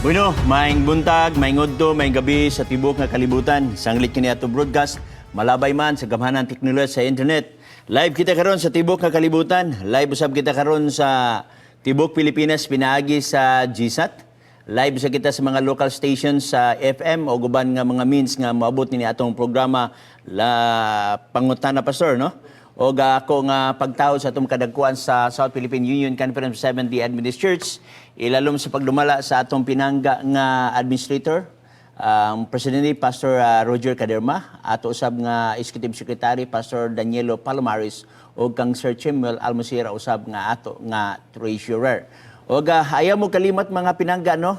Bueno, maayong buntag, maayong udto, maayong gabi sa tibok nga kalibutan. Sanglit kini ato broadcast, malabay man sa gamhanan teknolohiya sa internet. Live kita karon sa tibok nga kalibutan. Live usab kita karon sa tibok Pilipinas pinaagi sa GSAT. Live sa kita sa mga local stations sa FM o uban nga mga means nga moabot nini atong programa, La Pangutana Pastor, no? O ako nga pagtawag sa atong kadagkuan sa South Philippine Union Conference of Seventh-day Adventist Church, ilalom sa pagdumala sa atong pinangga nga administrator, ang Presidente Pastor Roger Caderma, ato usab nga Executive Secretary Pastor Danielo Palomares ug kang Sir Chimuel Almosira usab nga ato nga Treasurer. Og ayaw mo kalimat, mga pinangga, no,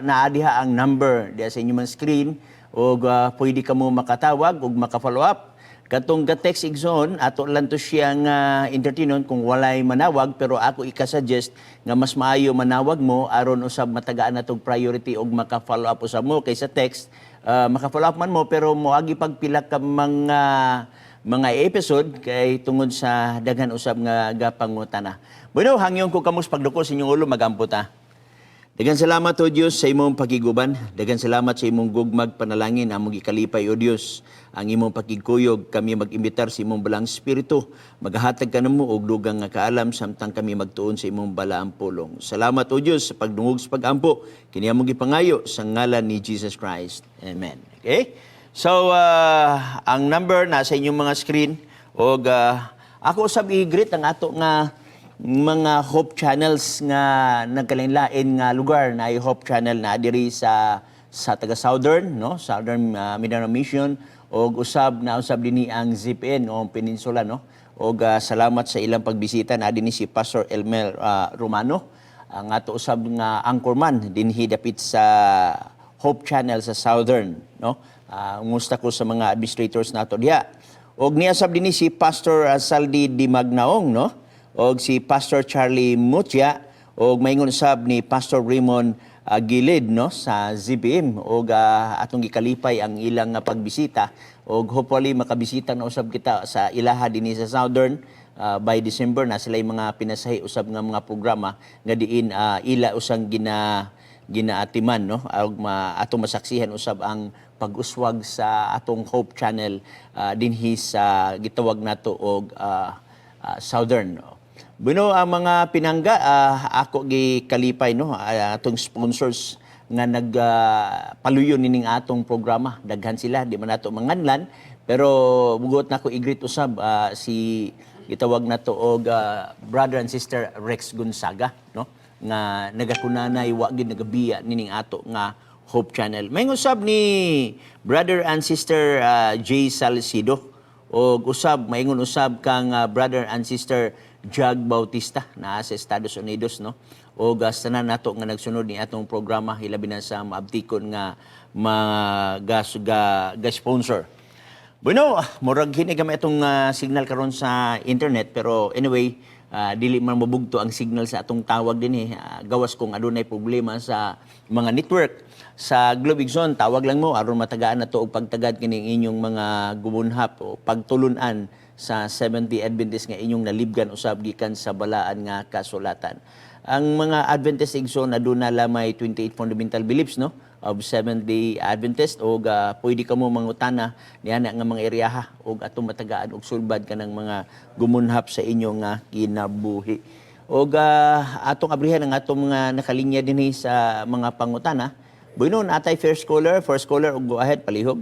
naa diha ang number diha sa inyong screen ug pwede ka mo makatawag ug maka-follow up. Katong ga-text, igsoon, ato lang to siyang entertainon kung walay manawag, pero ako ika-suggest nga mas maayo manawag mo aron usab matagaan natong priority og maka-follow up usab mo kaysa text. Maka-follow up man mo pero moagi pagpila ka mga episode kay tungod sa daghan usab nga gapangutana. Bueno, hangyon ko kamos pagduko sa inyong ulo, magampo ta. Daghang salamat, O Dios, sa imong pakiguban. Daghang salamat sa imong gugmag panalangin. Among gikalipay, O Dios, ang imong pakigkuyog. Kami mag-imbitar sa imong Balaang Espiritu. Maghatag ka namo og dugang nga kaalam samtang kami magtuon sa imong balaang pulong. Salamat, O Dios, sa pagdungog sa pagampo. Kini among gipangayo sa ngalan ni Jesus Christ. Amen. Okay? So, ang number nasa inyong mga screen og ako usab i-greet ang ato nga mga Hope Channels nga nagkalain-lain nga lugar na ay Hope Channel na diri sa taga Southern, no, Southern Mindanao Mission og usab na usab dinhi ang ZPN o Peninsula, no. Og salamat sa ilang pagbisita na dinhi si Pastor Elmer Romano, ang ato usab nga anchorman dinhi dapit sa Hope Channel sa Southern, no. Ngusta ko sa mga administrators nato diha. Og niya sab dinhi si Pastor Saldi Di Magnaong, no, og si Pastor Charlie Mutia og maingon usab ni Pastor Raymond Gilid, no, sa ZBM. Og atong gikalipay ang ilang pagbisita og hopefully makabisita na usab kita sa ilaha dinhi sa Southern by December na sila yung mga pinasahi usab nga mga programa nga diin ila usang ginaatiman, no, og atong masaksihan usab ang pag-uswag sa atong Hope Channel dinhi sa gitawag nato og Southern, no. Bueno, ang mga pinangga, ako gikalipay, no, atong sponsors nga nagpaluyon nining atong programa. Daghan sila, di man nato manganlan, pero bugot nako i-greet usab si gitawag nato og brother and sister Rex Gonzaga, no, nga nagakunanay wa gid nagabiya nining ato nga Hope Channel. May usab ni brother and sister Jay Salcido og usab maingon usab kang brother and sister Jag Bautista na sa Estados Unidos, no, og tanan nato nga nagsunod ni atong programa, hilabi na sa maabtikon nga mga ga sponsor. Bueno, murag hini kami atong signal karon sa internet, pero anyway, dili man mabugto ang signal sa atong tawag dinhi, gawas kung adunay problema sa mga network. Sa Globe Zone, tawag lang mo aron matagaan nato og pagtagad kining inyong mga gumunhap o pagtulunan sa Seventh-day Adventist nga inyong nalibgan usab gikan sa balaan nga kasulatan. Ang mga Adventist, igsoon, aduna lamay 28 fundamental beliefs, no, of Seventh-day Adventist og pwede kamo mangutana niana nga mga eryaha og atong matagaan og sulbad kanang mga gumunhap sa inyong nga kinabuhi. Og atong abrihan ang atong mga nakalinya dinhi sa mga pangutana. Bueno, natay first caller og go ahead, palihog.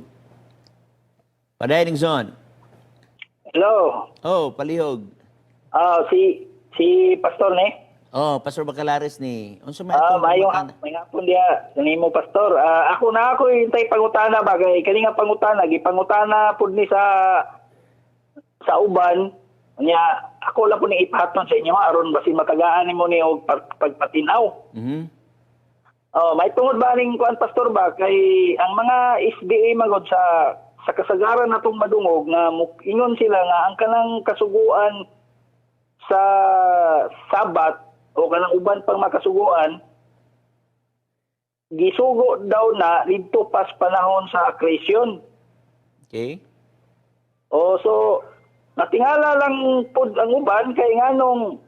Padayon, igsoon. Hello. Oh, palihog. Ah, si si Pastor ni. Oh, Pastor Bacalares ni. Unsa may Ah, atong maayong pangutana? May hapon diha nimo, Pastor. Ah, ako na ako hintay pangutana ba kay kani nga pangutana gipangutana pud ni sa uban nya. Ako lang po ni ipahaton sa inyo aron basin matagaan nimo ni og pagpatinaw. Oh, may tungod ba ning kuan, Pastor, ba kay ang mga SDA magod sa kasagaran natong madungog nga ingon sila nga ang kanang kasuguan sa Sabat o kanang uban pang makasuguan gisugo daw na didto pas panahon sa creation. O so natingala lang pod ang uban kay nganong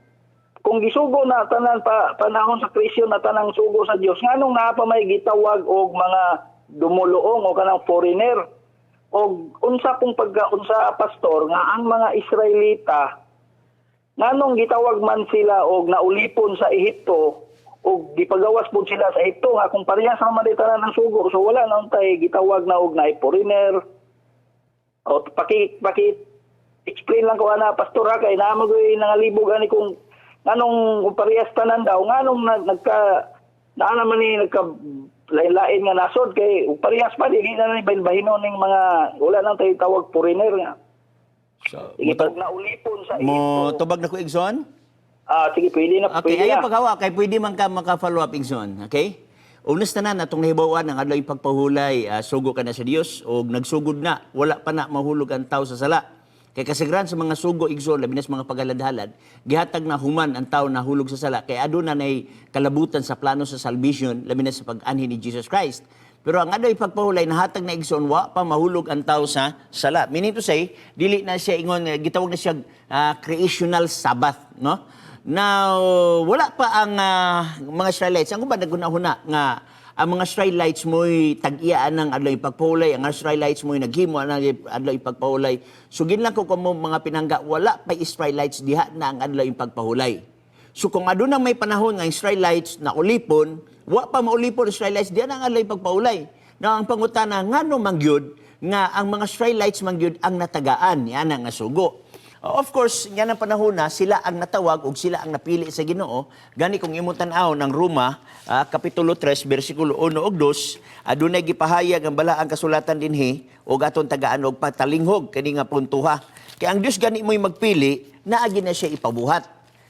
Kung gisugo na tanan pa panahon sa creation na tanang sugo sa Dios, nganong naa pa may gitawag og mga dumuluong o kanang foreigner? Og unsa pong pagkaunsa, Pastor, nga ang mga Israelita, nganong gitawag man sila og naulipon sa Ehipto og gipagawas pud sila sa Ehipto, nga kung parehas naman di tanan ang sugo, so wala na untay gitawag na og naay foreigner? O paki paki explain lang ko ana, Pastor, ha, kay naa man ko'y nangalibog ani kung nganong kung parehas tanan daw, nganong nagka naa naman ni nagka lain-lain nga nasod, kay kung parehas pa di na ni bahin-bahinon ning mga wala nang tayo tawag foreigner nga So, sige pag naulipon sa mo Ehipto. tubag na ko, Igsoon? Ah, sige, pwede na. Okay, Pwede ayaw na. paghawa kay pwede man ka maka-follow up, Igsoon. Okay? Unas tanan atong nahibaw-an ang adlaw pagpahuway, sugo ka na sa Dios og nagsugod na, wala pa na mahulog ang tao sa sala. Kay kasagaran sa mga sugo, Igsoon, labi na sa mga paghalad-halad, gihatag na human ang tao nahulog sa sala kay aduna nay kalabutan sa plano sa salvation, labi na sa pag-anhi ni Jesus Christ. Pero ang adlaw pagpahuway nahatag na, Igsoon, wa pa mahulog ang tao sa sala. Meaning to say, dili na siya ingon, gitawag na siya creational Sabbath, no? Now, wala pa ang mga Israelites. Ang uban nagunahuna nga ang mga Israelites mo'y tag-iyaan ng adlaw pagpahuway, ang Israelites mo'y naghimo ang adlaw pagpahuway. So ginlang ko kamo, mga pinangga, wala pa Israelites diha na ang adlaw pagpahuway. So kung aduna may panahon nga Israelites na ulipon, wa pa maulipon Israelites diha na ang adlaw pagpahuway. Now ang pangutana, ngano man gyud nga ang mga Israelites man gyud ang natagaan niana nga sugo? Of course, yan ang panahon na sila ang natawag ug sila ang napili sa Ginoo. Gani kung imong tan-aw ng Roma, kapitulo 3, bersikulo 1 ug 2, adunay gipahayag ang balaang kasulatan dinhi ug aton tagaan og patalinghog kini nga puntuha. Kay ang Dios gani mo'y magpili, naagi na siya ipabuhat.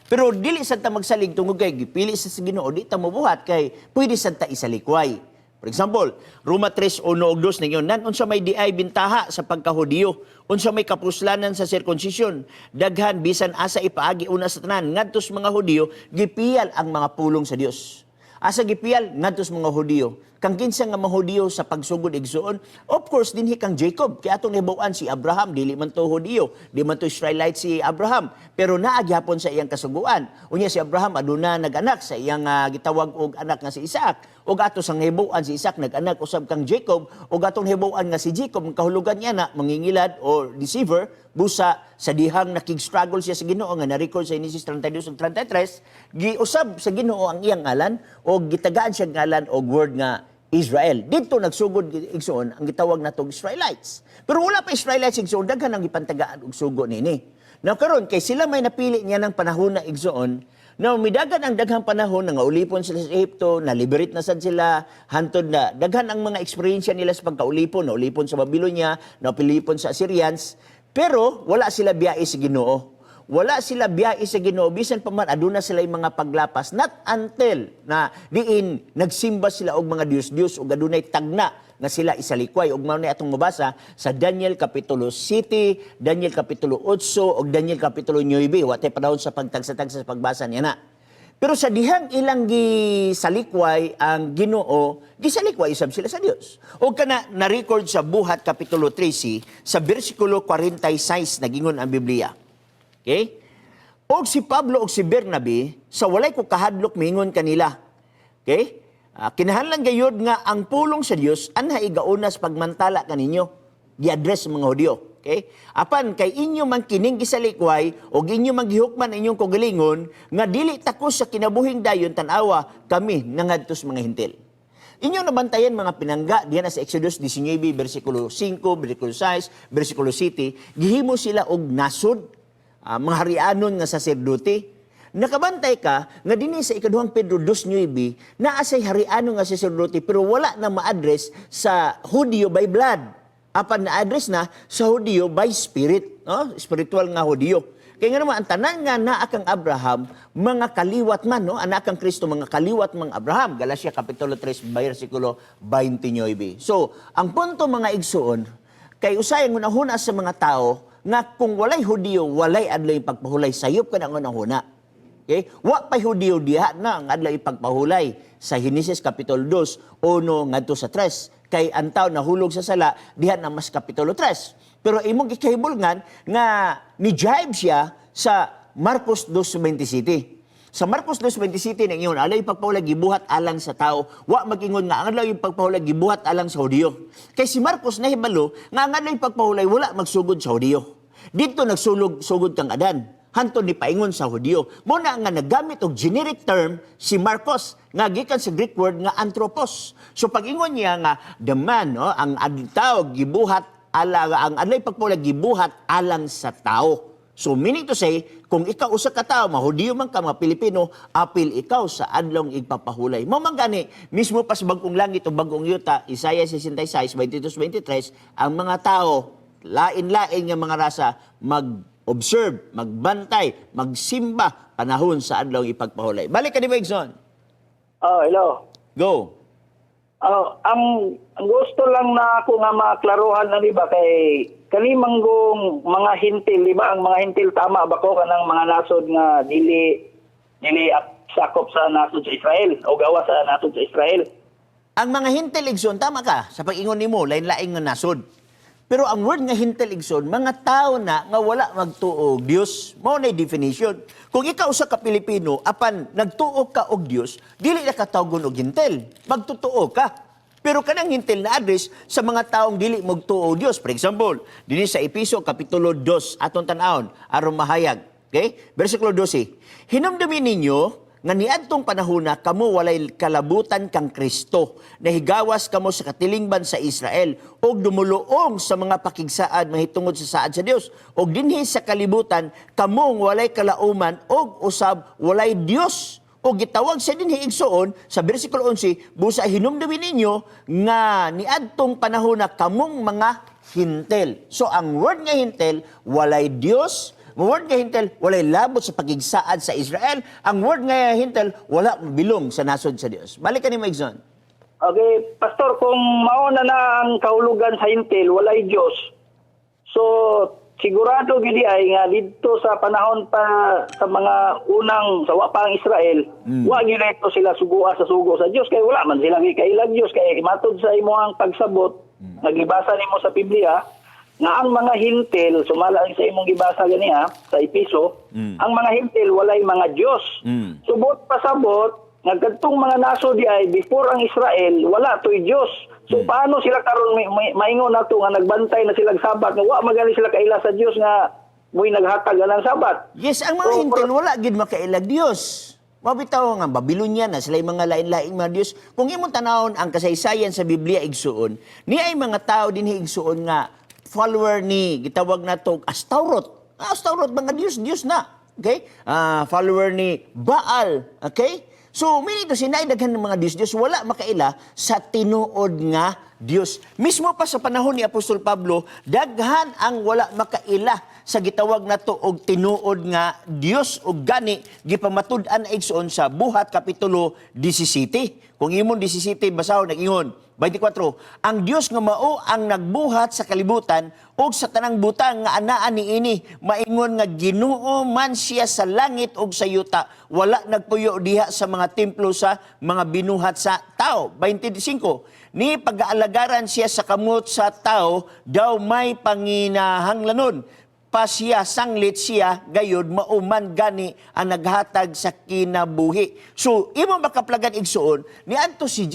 Pero dili sad ta magsalig tungod kay gipili sa Ginoo di ta mobuhat, kay pwede sad ta isalikway. For example, Roma 3:1 ug 2 ningon, nan unsa may diay bintaha sa pagkahudiyo, unsa may kapuslanan sa sirkunsisyon, daghan bisan asa ipaagi una sa tanan ngadto sa mga Hudiyo gipiyal ang mga pulong sa Dios. Asa gipiyal? Ngadto sa mga Hudiyo. Kang kinsa nga mga Hudiyo sa pagsugod, igsuon? Of course, dinhi kang Jacob. Kay atong nahibaw-an si Abraham dili man to Hudiyo, di man to Israelite si Abraham, pero naa gyapon sa iyang kasuguan. Unya si Abraham aduna nag-anak sa iyang gitawag og anak nga si Isaac. Ug ato sang nahibaw-an si Isaac nag-anak usab kang Jacob, ug atong nahibaw-an nga si Jacob ang kahulugan niya na mangingilad or deceiver, busa sa dihang nakig-struggle siya sa Ginoo nga na-record sa Genesis 32 ug 33, giusab sa Ginoo ang iyang ngalan o gitagaan siya ngalan og word nga Israel. Dito nagsugod, igsoon, ang gitawag natong Israelites. Pero wala pa Israelites, igsoon, daghan ang gipantagaan og sugo nini. Now karon kay sila may napili niya ng panahon na, igsoon. Now midagan ang daghang panahon nga ulipon sila sa Ehipto, na liberate na sad sila, hantod na daghan ang mga eksperyensya nila sa pagkaulipon, naulipon sa Babylonia, naulipon sa Assyrians, pero wala sila biyahe sa Ginoo. Wala sila biyahe sa Ginoo bisan pa man aduna sila yung mga paglapas, not until na diin nagsimba sila og mga Dios-Dios ug adunay tagna nga sila isalikway, ug mao ni atong mabasa sa Daniel kapitulo 7, Daniel kapitulo 8 ug Daniel kapitulo 9. Wa tay panahon sa pagtagsa-tagsa sa pagbasa niya na. Pero sa dihang ilang gisalikway ang Ginoo, gisalikway usab sila sa Dios. O kana na-record sa Buhat kapitulo 13 sa bersikulo 46, nagingon ang Biblia. Okay? Og si Pablo og si Bernabe sa walay ko kahadlok miingon kanila. Okay? Kinahanglan gayud nga ang pulong sa Dios anha igauna sa pagmantala kaninyo. Gi-address sa mga Hudyo. Okay? Apan kay inyo man kining gisalikway og inyo man gihukman ang inyong kaugalingon nga dili takos sa kinabuhing dayon, tan-awa kami nangadto sa mga Hentil. Inyo nabantayan, mga pinangga, diyan na sa Exodus 19 bersikulo 5, bersikulo 6, bersikulo 7, gihimo sila og nasod, mga harianon nga saserdote. Nakabantay ka nga dinhi sa ikaduhang Pedro 2:9 naa say harianon nga saserdote, pero wala na ma-address sa Hudiyo by blood. Apan na-address na sa Hudiyo by spirit, no? Spiritual nga Hudiyo. Kaya nga naman, ang tanan nga naa kang Abraham, mga kaliwat man, no? Anak kang Kristo, mga kaliwat mang Abraham. Galacia Kapitulo 3, versikulo 29. So, ang punto, mga igsuon, kay usay ang hunahuna sa mga tao nga kung walay Hudiyo, walay adlaw pagpahuway, sayop ka na ang hunahuna. Okay? Wa pa'y Hudiyo diha na ang adlaw ipagpahulay sa Henesis Kapitulo 2, 1 ngadto sa 3. Kay ang tao nahulog sa sala diha na mas Kapitulo 3. Pero imong gikahibulngan nga ni jibe siya sa Marcos 2:27. Sa Marcos 2:27 nang ingon, adlaw pagpahulay gibuhat alang sa tao. Wa mag-ingon nga ang adlaw pagpahulay gibuhat alang sa Hudiyo. Kay si Marcos nahibalo nga ang adlaw pagpahulay wala magsugod sa Hudiyo. Dito nagsulog sugod kang Adan. Hantod ni paingon sa Hudiyo. Mao na nga naggamit og generic term si Marcos nga gikan sa Greek word nga anthropos. So pag-ingon niya nga the man, no, ang tao gibuhat ala, ang adlaw pagpahulay gibuhat alang sa tao. So meaning to say, kung ikaw usa ka tawo, mahudiyo man ka, mga Pilipino, apil ikaw sa adlong igpapahulay. Mao man gani, mismo pa sa bagong langit o bagong yuta, Isaiah 66, 22-23, ang mga tao, lain-lain nga mga rasa, mag-observe, magbantay, magsimba panahon sa adlong ipagpahulay. Balik ka ni Igsoon. Oh, hello. Go. Oh, ang gusto lang na ako nga maklaruhan na, di ba, kay kani manggong mga hintil, di ba, ang mga hintil, tama ba ko, kanang mga nasod nga dili dili sakop sa nasod sa Israel o gawa sa nasod sa Israel? Ang mga hintil, igsoon, tama ka sa pag-ingon nimo, lain-lain nga nasod. Pero ang word nga hintil, igsoon, mga tao na nga wala magtuo og Dios, mao na definition. Kung ikaw usa ka Pilipino, apan nagtuo ka og Dios, dili na ka tawgon og hintil. Magtotoo ka. Pero kanang hintil na address sa mga taong dili magtuo og Dios. For example, dinhi sa Episo kapitulo 2 atong tan-awon aron mahayag. Okay? Versikulo 12. Hinumdumi ninyo nga niadtong panahona kamo walay kalabutan kang Kristo, nahigawas kamo sa katilingban sa Israel ug dumuluong sa mga pakigsaad mahitungod sa saad sa Dios, ug dinhi sa kalibutan kamong walay kalauman ug usab walay Dios. O gitawag siya dinhi, igsoon, sa versikulo 11, busa hinumdumi ninyo nga niadtong panahon na kamong mga hintel. So ang word nga hintel, walay Dios. Ang word nga hintel, walay labot sa pagigsaad sa Israel. Ang word nga hintel, wala bilong sa nasod sa Dios. Balik ka ni igsoon. Okay, Pastor, kung mao na na ang kahulugan sa hintil, walay Dios. So, sigurado gid ay nga didto sa panahon pa sa mga unang sa wa pa ang Israel, wa gyud ito sila sugua sa sugo sa Dios kay wala man sila gikailag Dios, kay matud sa imong pagsabot nga gibasa nimo sa Biblia nga ang mga hintil, sumala sa imong gibasa ganiha sa Episo, ang mga hintil walay mga Dios. Subot pasabot nga kadtong mga nasod di ay before ang Israel wala toy Dios. So paano sila karon maingon nato nga nagbantay na sila Sabat nga wa magani sila kaila sa Dios nga mo'y naghatag anang Sabat? Yes, ang mga So, hintil wala gid makailag Dios. Mabitaw nga Babylonia na sila mga lain-laing mga Dios. Kung imong tanawon ang kasaysayan sa Biblia, igsuon, ni ay mga tao dinhi, igsuon, nga follower ni gitawag nato Astaroth. Ah, Astaroth, mga Dios Dios na. Okay? Ah, follower ni Baal, okay? So, meaning to say, daghan ng mga Diyos, Diyos, wala makaila sa tinuod nga Diyos. Mismo pa sa panahon ni Apostol Pablo, daghan ang wala makaila sa gitawag nato og tinuod nga Dios, ug gani gipamatud-an na, igsoon, sa Buhat kapitulo 17. Kung imong 17 basahon, nag-ingon 24, ang Dios nga mao ang nagbuhat sa kalibutan ug sa tanang butang nga anaa niini, maingon nga Ginoo man siya sa langit ug sa yuta, wala nagpuyo diha sa mga templo sa mga binuhat sa tao. 25, ni pag-aalagaran siya sa kamot sa tao daw may panginahanglanon pa siya, sanglit siya gayud mauman gani ang naghatag sa kinabuhi. So imo makaplagan, igsuon, niadto si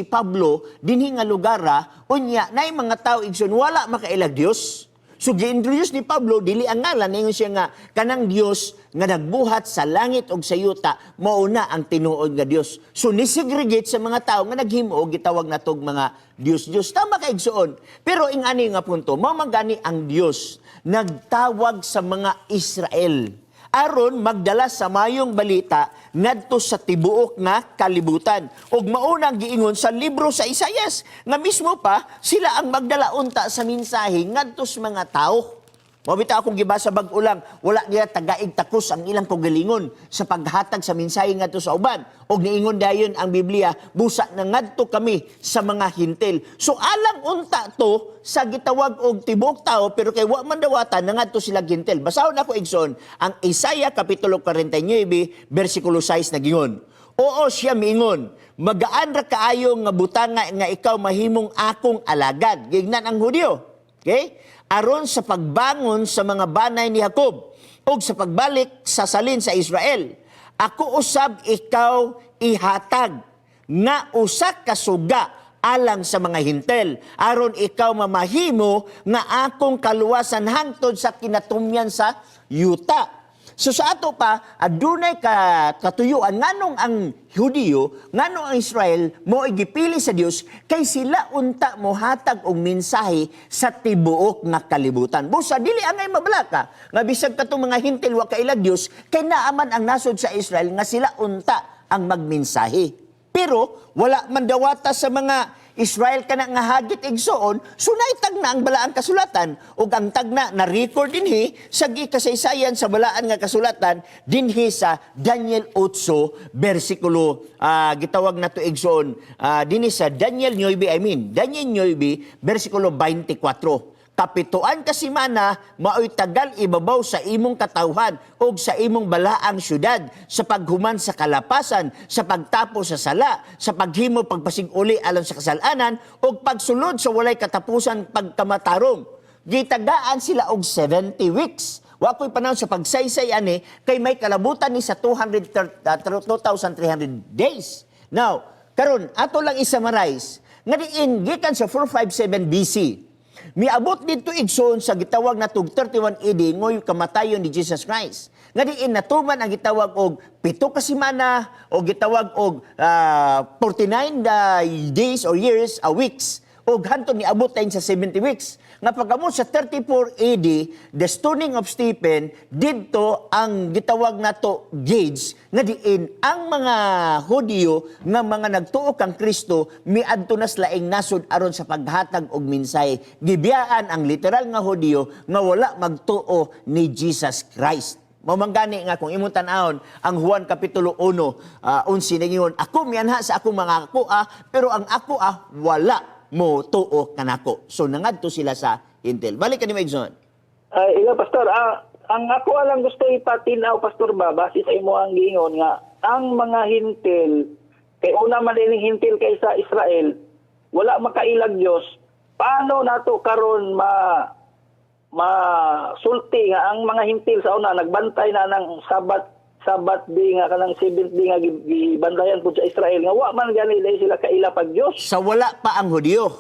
Pablo dinhi nga lugara, unya nay mga tao, igsuon, wala makailag Dios. So gi-introduce ni Pablo dili ang ngalan, ningon siya nga kanang Dios nga nagbuhat sa langit ug sa yuta mao na ang tinuod nga Dios. So nisegregate sa mga tao nga naghimo og gitawag natog mga Dios Dios. Tama ka, igsuon. Pero ing ani nga punto, mao man gani ang Dios nagtawag sa mga Israel aron magdala sa mayong balita ngadto sa tibuok nga kalibutan. Ug mauna ang giingon sa libro sa Isayas nga mismo pa sila ang magdala unta sa mensahe ngadto sa mga tao. Mao bitaw akong gibasa bag-o lang, wala nila tagaig takos ang ilang kaugalingon sa paghatag sa mensahe ngadto sa uban. Og niingon dayon ang Biblia, busa na ngadto kami sa mga hintil. So alang unta to sa gitawag og tibuok tao, pero kay wa man dawatan nangadto sila hintil. Basahon ako, igsoon, ang Isaiah kapitulo 49 bersikulo 6, nagingon. Oo, siya miingon, magaan ra kaayo nga butanga nga ikaw mahimong akong alagad. Gignan ang Hudyo. Okay? Aron sa pagbangon sa mga banay ni Jacob ug sa pagbalik sa salin sa Israel. Ako usab ikaw ihatag nga usa ka suga alang sa mga Hintel, aron ikaw mamahimo nga akong kaluwasan hangtod sa kinatumyan sa yuta. So sa ato pa, adunay ka katuyuan nganong ang Hudiyo, nganong ang Israel mo gipili sa Dios, kay sila unta mohatag og mensahe sa tibuok nga kalibutan. Busa dili angay mabalaka nga bisag katong mga Hintil wa kailag Dios, kay naaman ang nasod sa Israel nga sila unta ang magmensahe. Pero wala man dawata sa mga Israel kana nga hagit, igsoon, so naitag na ang Balaang Kasulatan ug ang tagna na record dinhi sa gikasaysayan sa Balaan nga Kasulatan dinhi sa Daniel 8 bersikulo gitawag nato, igsoon, dinhi sa Daniel 9, I mean Daniel 9 bersikulo 24. "Kapituan ka semana maoy tagal ibabaw sa imong katawhan ug sa imong balaang syudad, sa paghuman sa kalapasan, sa pagtapos sa sala, sa paghimo pagpasig-uli alang sa kasalanan ug pagsulod sa walay katapusan pagkamatarong." Gitagaan sila og 70 weeks. Wa ko'y panahon sa pagsaysay ani kay may kalabutan ni sa 200, 2,300 days. Now, karon ato lang i-summarize nga diin gikan sa 457 BC miabot dito, igsoon, sa gitawag na tug 31 AD ngoy kamatayon ni Jesus Christ. Nga diin natuman ang gitawag og 7 ka semana o gitawag og 49 days or years, weeks, og hantod niabot tayo sa 70 weeks. Nga pag-abot sa 34 AD, the stoning of Stephen, didto ang gitawag nato gauge nga diin ang mga Hudiyo nga mga nagtuo kang Kristo miadto na sa laing nasod aron sa paghatag og mensahe. Gibiyaan ang literal nga Hudiyo nga wala magtuo ni Jesus Christ. Mao man gani nga kung imong tan-awon ang Juan kapitulo 1, 11, ningon, "Ako mianha sa akong mga ako ah, pero ang ako ah wala mo tuo kanako." So nangadto sila sa Hintel. Balik ka ni Megson. Ay, ila, Pastor, ang ako lang gusto ipatinaw, Pastor ba, base sa imo ang giingon nga ang mga Hintel kay una man dining Hintel kaysa Israel, wala makailag Dios. Paano nato karon ma masulti nga ang mga Hintil sa una nagbantay na ng Sabbath day nga kanang seventh day nga gibantayan pud sa Israel nga wa man gani dahil sila kaila pag Dios? Sa wala pa ang Hudiyo.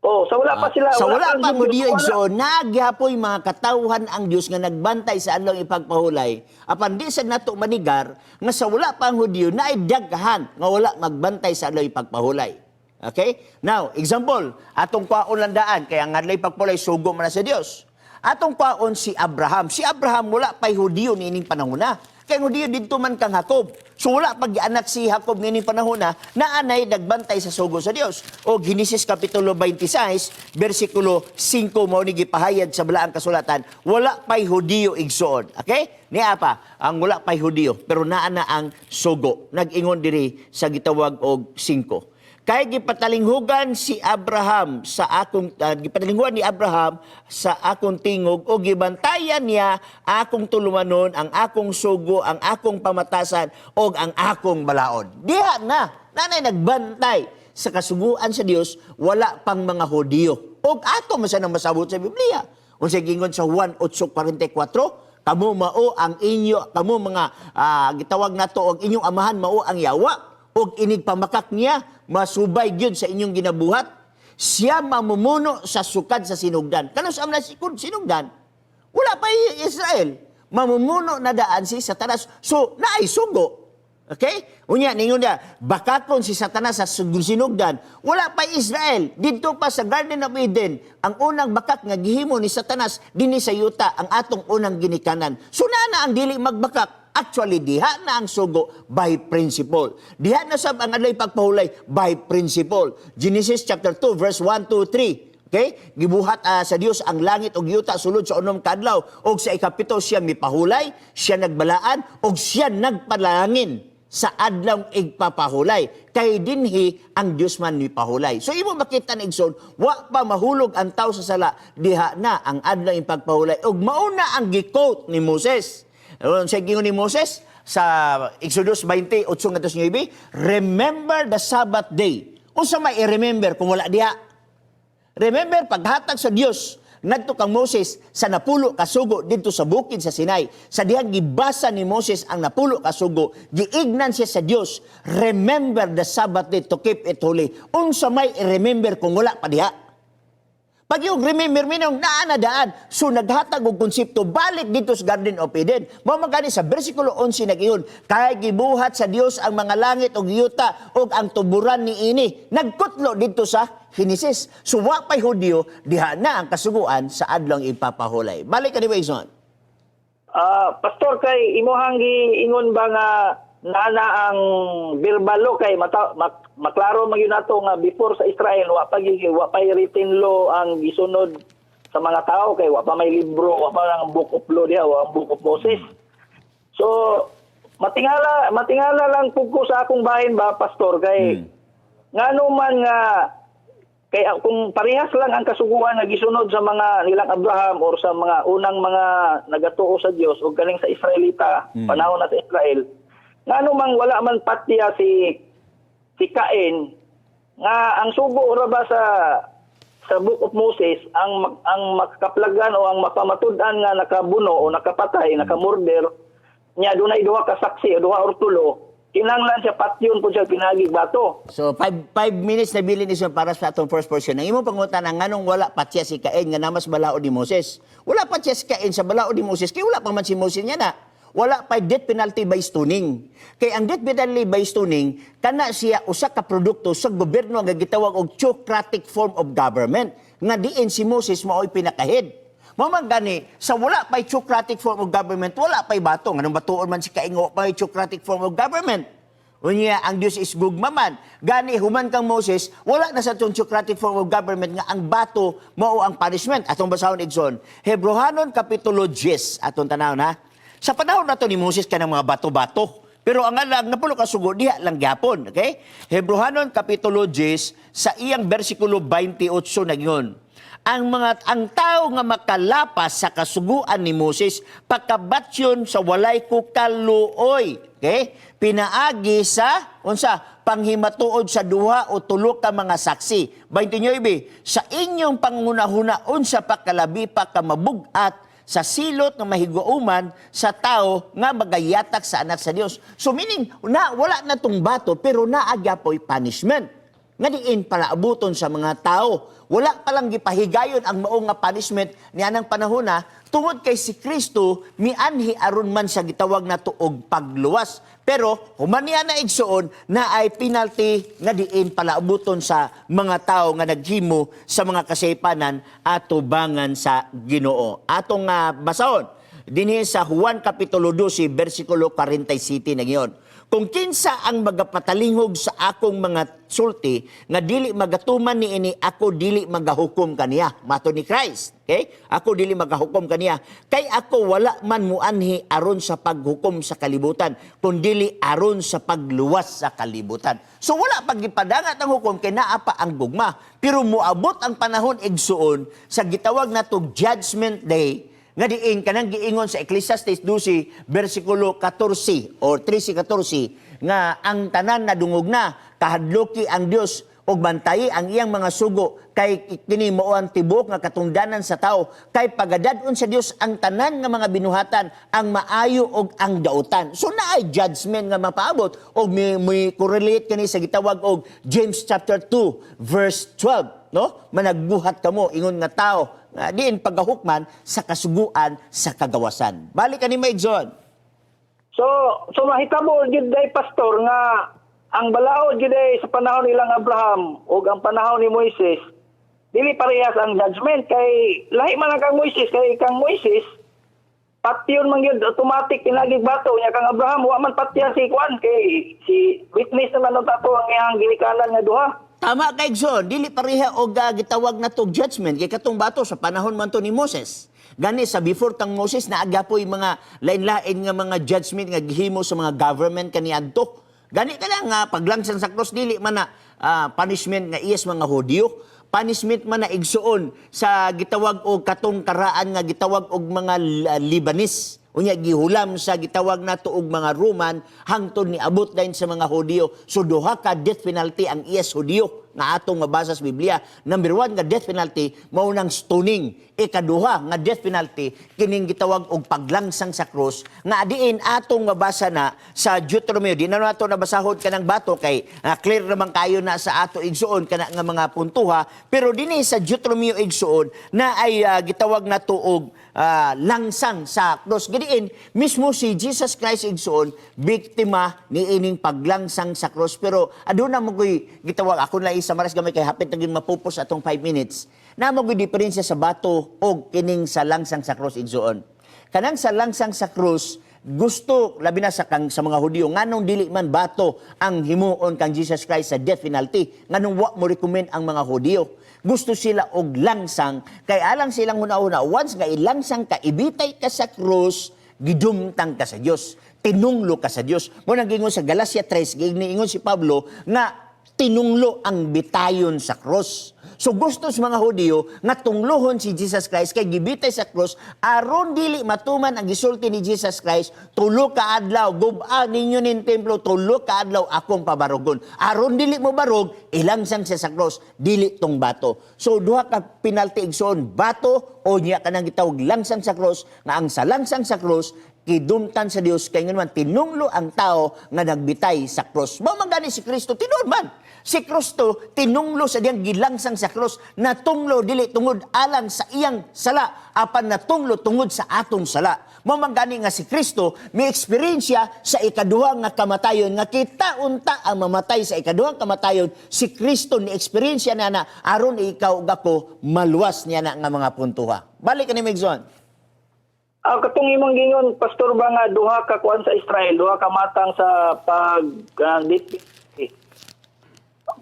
Oh, sa wala pa sila. Sa wala pa ang Hudiyo, wala. Igsoon, nagyapoy mga katawhan ang Dios nga nagbantay sa adlaw ipagpahulay. Apan di sad nato manigar nga sa wala pa ang Hudiyo naay daghan nga wala magbantay sa adlaw ipagpahulay. Okay? Now, example, atong kwaon lang daan kay ang adlaw ipagpahulay sugo man na sa Dios. Atong kwaon si Abraham. Si Abraham wala pa'y Hudiyo niining panahon na. Kay ang Hudiyo didto man kang Jacob. So wala pag gianak si Jacob niining panahon na naanay nagbantay sa sugo sa Dios. O Genesis kapitulo 26 bersikulo 5, mao ni gipahayag sa Balaang Kasulatan, wala pa'y Hudiyo, igsoon. Okay? Niya pa ang wala pa'y Hudiyo pero naa na ang sugo. Nag-ingon diri sa gitawag og 5. Kay gipatalinghugan si Abraham sa akong gipatalinghugan ni Abraham sa akong tingog o gibantayan niya akong tulumanon, ang akong sugo, ang akong pamatasan og ang akong balaod. Diha na, nanay nagbantay sa kasuguan sa Dios, wala pang mga Hudiyo. Og ato man sa nang masabot sa Biblia. Unsay gingon sa Juan 8:44? Kamo mao ang inyo, kamo mga gitawag nato og inyong amahan mao ang yawa og inig pamakak niya masubay gyud sa inyong ginabuhat. Siya mamumuno sa sukad sa sinugdan. Kanus am na sinugdan? Wala pa Israel. Mamumuno na daan si Satanas. So, naay sugo. Okay? Unya, ningon niya, bakakon si Satanas sa sinugdan. Wala pa Israel. Didto pa sa Garden of Eden, ang unang bakak nga gihimo ni Satanas dinhi sa yuta, ang atong unang ginikanan. So, naa na ang dili magbakak. Actually, diha na ang sugo by principle. Diha na sab ang adlaw pagpahulay by principle. Genesis chapter 2 verse 1, 2, 3. Okay? Gibuhat sa Dios ang langit ug yuta sulod sa unom ka adlaw ug sa ikapito siya mipahulay, siya nagbalaan ug siya nagpalangin sa adlaw igpapahulay. Kay dinhi ang Dios man mipahulay. So imo makita na, igsoon, wa pa mahulog ang tao sa sala, diha na ang adlaw ipagpahulay ug mauna ang gi-quote ni Moses. Ano sa gingon ni Moses sa Exodus 20:8 ngadto 9, "Remember the Sabbath day." Unsa may i-remember kung wala diha? Remember, paghatag sa Dios Ngadto kang Moses sa 10 ka sugo didto sa bukid sa Sinai. Sa dihang gibasa ni Moses ang 10 ka sugo, giignan siya sa Dios, "Remember the Sabbath day to keep it holy." Unsa may i-remember kung wala pa diha? Pag yung remember minong naa na daan, so naghatag og konsepto balik dito sa Garden of Eden. Mao man gani sa bersikulo 11 nag-ingon, kay gibuhat sa Dios ang mga langit ug yuta ug ang tuburan niini. Nagkutlo dito sa Genesis. So wa pay Hudyo, diha na ang kasuguan sa adlong ipapahulay. Balik ka ni Wayson. Ah, Pastor, kay imuhang giingon ba nga naa ang verbal law, kay maklaro man gyud nato nga before sa Israel wa pa written law ang gisunod sa mga tao kay wa pa may libro, wa pa ang book of law diha, wa ang book of Moses. So matingala matingala lang pud ko sa akong bahin ba, Pastor, kay ngano man nga kay kung parehas lang ang kasuguan nga gisunod sa mga nilang Abraham or sa mga unang mga nagatuo sa Dios o galing sa Israelita, panahon na sa Israel, ngano mang wala man patya si si Cain, nga ang sugo ra ba sa sa Book of Moses, ang makaplagan o ang mapamatud-an nga nakabuno o nakapatay, nakamurder niya, dunay duha ka saksi o duha or tulo, kinahanglan siya patyon pud siya pinaagi bato? So, 5 minutes na bilin ni para sa atong first portion. Ang imong pangutana, nganong wala patya si Cain nga namas balaod ni Moses? Wala patya si Cain sa balaod ni Moses kay wala pa man si Moses niya na. Wala pa death penalty by stoning. Kay ang death penalty by stoning, kana siya usa ka produkto sa gobyerno nga gitawag og theocratic form of government nga diin si Moses mao'y pinaka-head. Mao man gani, sa wala pa'y theocratic form of government, wala pa'y bato. Nganong batuon man si Cain nga wala pa'y theocratic form of government? Unya, ang Diyos is gugma man. Gani, human kang Moses, wala na sa itong theocratic form of government nga ang bato mao ang punishment. Atong basahon, Igsoon. Hebrohanon Kapitulo 10, atong tanawon ha. Sa panahon nato ni Moses kanang mga bato-bato. Pero ang alang 10 ka sugo diha lang gyapon, okay? Hebrohanon Kapitulo 10 sa iyang bersikulo 28 nagyon. Ang tao nga makalapas sa kasuguan ni Moses pakabatyon sa walay kukaluoy. Okay? Pinaagi sa unsa? Panghimatuod sa duha o tulo ka mga saksi. 29, sa inyong pangunahuna, unsa pa kalabi pa ka mabugat sa silot nga mahiguoman sa tao nga magayatak sa anak sa Dios? So meaning na wala na tong bato pero naa gyapoy punishment nga diin palaabuton sa mga tao. Wala pa lang gipahigayon ang mao nga punishment nianang panahon na tungod kay si Kristo mianhi aron man sa gitawag na tuog pagluwas. Pero human niya na, igsuon, na ay penalty nga diin palaabuton sa mga tao nga naghimo sa mga kasaypanan atubangan sa Ginoo. Atong basahon dinhi sa Juan Kapitulo 12 bersikulo 47 nagyon. Kung kinsa ang magapatalinghog sa akong mga sulti nga dili magatuman niini, ako dili magahukom kaniya. Mato ni Christ. Okay? Ako dili magahukom kaniya. Kay ako wala man muanhi aron sa paghukom sa kalibutan, kundili aron sa pagluwas sa kalibutan. So wala pag gipadangat ang hukom kay naa pa ang gugma. Pero moabot ang panahon, igsuon, sa gitawag nato Judgment Day nga diin kanang giingon sa Ecclesiastes 12 bersikulo 14 or 13:14 nga ang tanan nadungog na, kahadloki ang Dios ug bantayi ang iyang mga sugo kay kini mao ang tibuok nga katungdanan sa tao, kay pagadad-on sa Dios ang tanan nga mga binuhatan, ang maayo ug ang dautan. So naay judgment nga mapaabot og may correlate kani sa gitawag og James chapter 2 verse 12, no? Managbuhat kamo ingon nga tao nga diin pagahukman sa kasuguan sa kagawasan. Balik ani, Maigsoon. So mahitabo gyud day, Pastor, nga ang balaod gyud day sa panahon nilang Abraham ug ang panahon ni Moises dili parehas ang judgment, kay lahi man ang kang Moises, kay kang Moises patyon man gyud automatic pinagig bato nya. Kang Abraham wa man patyan si kuan kay si witness naman ang tato ang iyang ginikanan nga duha. Tama kay Igsoon, dili pareha og gitawag na to judgment kay katong bato sa panahon man to ni Moses. Gani sa before kang Moses naa gyapoy mga lain-lain nga mga judgment nga gihimo sa mga government kaniadto. Gani ka lang nga paglangsang sa cross dili man na punishment nga iyas mga Hudiyo. Punishment man na, igsuon, sa gitawag og katong karaan nga gitawag og mga Libanis. Unya gihulam sa gitawag nato og mga Roman hangtod niabot dayon sa mga Hudiyo. So duha ka death penalty ang iyas Hudiyo. nga atong mabasa sa Biblia. Number 1 nga death penalty mao nang stoning. Ikaduha nga death penalty kining gitawag og paglangsang sa krus nga adiin atong mabasa na sa Deuteronomy. Di na nato nabasahod kanang bato kay clear naman kayo na sa ato, igsuon, kana nga mga puntuha, pero dinhi sa Deuteronomy, igsuon, na ay gitawag na og langsang sa krus. Gidiin mismo si Jesus Christ, igsuon, biktima ni ining paglangsang sa krus. Pero aduna mo koy gitawag, ako na i-summarize gamay kay hapit na gyud mapupos atong 5 minutes. Na mo koy diferensya sa bato og kining sa langsang sa krus, igsuon. Kanang sa langsang sa krus, gusto labi na sa mga Hudiyo, nganong dili man bato ang himuon kang Jesus Christ sa death penalty? Nganong wa mo recommend ang mga Hudiyo? Gusto sila og langsang kay alang silang una-una, once nga ilangsang ka, ibitay ka sa krus, gidumtang ka sa Dios, tinunglo ka sa Dios. Mo nang gingon sa Galatia 3, giingon si Pablo nga tinunglo ang bitayon sa krus. So gusto sa mga Hudiyo nga tunglohon si Jesus Christ kay gibitay sa krus aron dili matuman ang gisulti ni Jesus Christ, "Tulo ka adlaw gub-a ninyo ning templo, 3 ka adlaw akong pabarugon." Aron dili mo barog, ilangsang siya sa krus, dili tong bato. So duha ka penalty, igsoon, bato o niya kanang gitawag langsang sa krus, nga ang sa langsang sa krus kidumtan sa Dios kay ngano man tinunglo ang tao nga nagbitay sa krus. Mao man gani si Kristo, tinuod man. Si Kristo tinunglo sa diyang gilangsang sa krus, natunglo dili tungod alang sa iyang sala, apan natunglo tungod sa atong sala. Mao man gani nga si Kristo may eksperyensya sa ikaduha nga kamatayon, nga kita unta ang mamatay sa ikaduhang kamatayon, si Kristo ni eksperyensya na na aron ikaw ug ako maluwas niya na nga mga puntuha. Balik ka ni Megson. Ah, katong imong gingon, Pastor, ba nga duha ka kuan sa Israel, duha ka matang sa pag death.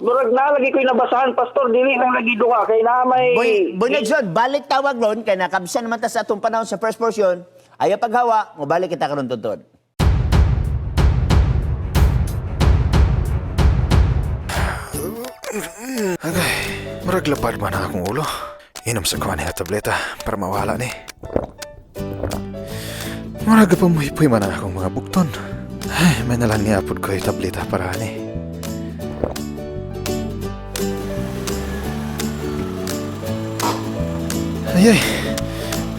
Murag na lagi ko'y nabasahan, Pastor, dili lang lagi duha kay na may Boy, Boy Nexon, balik tawag ron kay nakabsan naman ta sa atong panahon sa first portion. Ayaw paghawa, mobalik kita karon tuntun. Agay, murag lapad man ang akong ulo. Inom sa kuha niya tableta para mawala ni. Murag pa muhipoy man ang akong mga bukton. Ay, may nalang niapod ko yung tableta para ani. Ay, ay,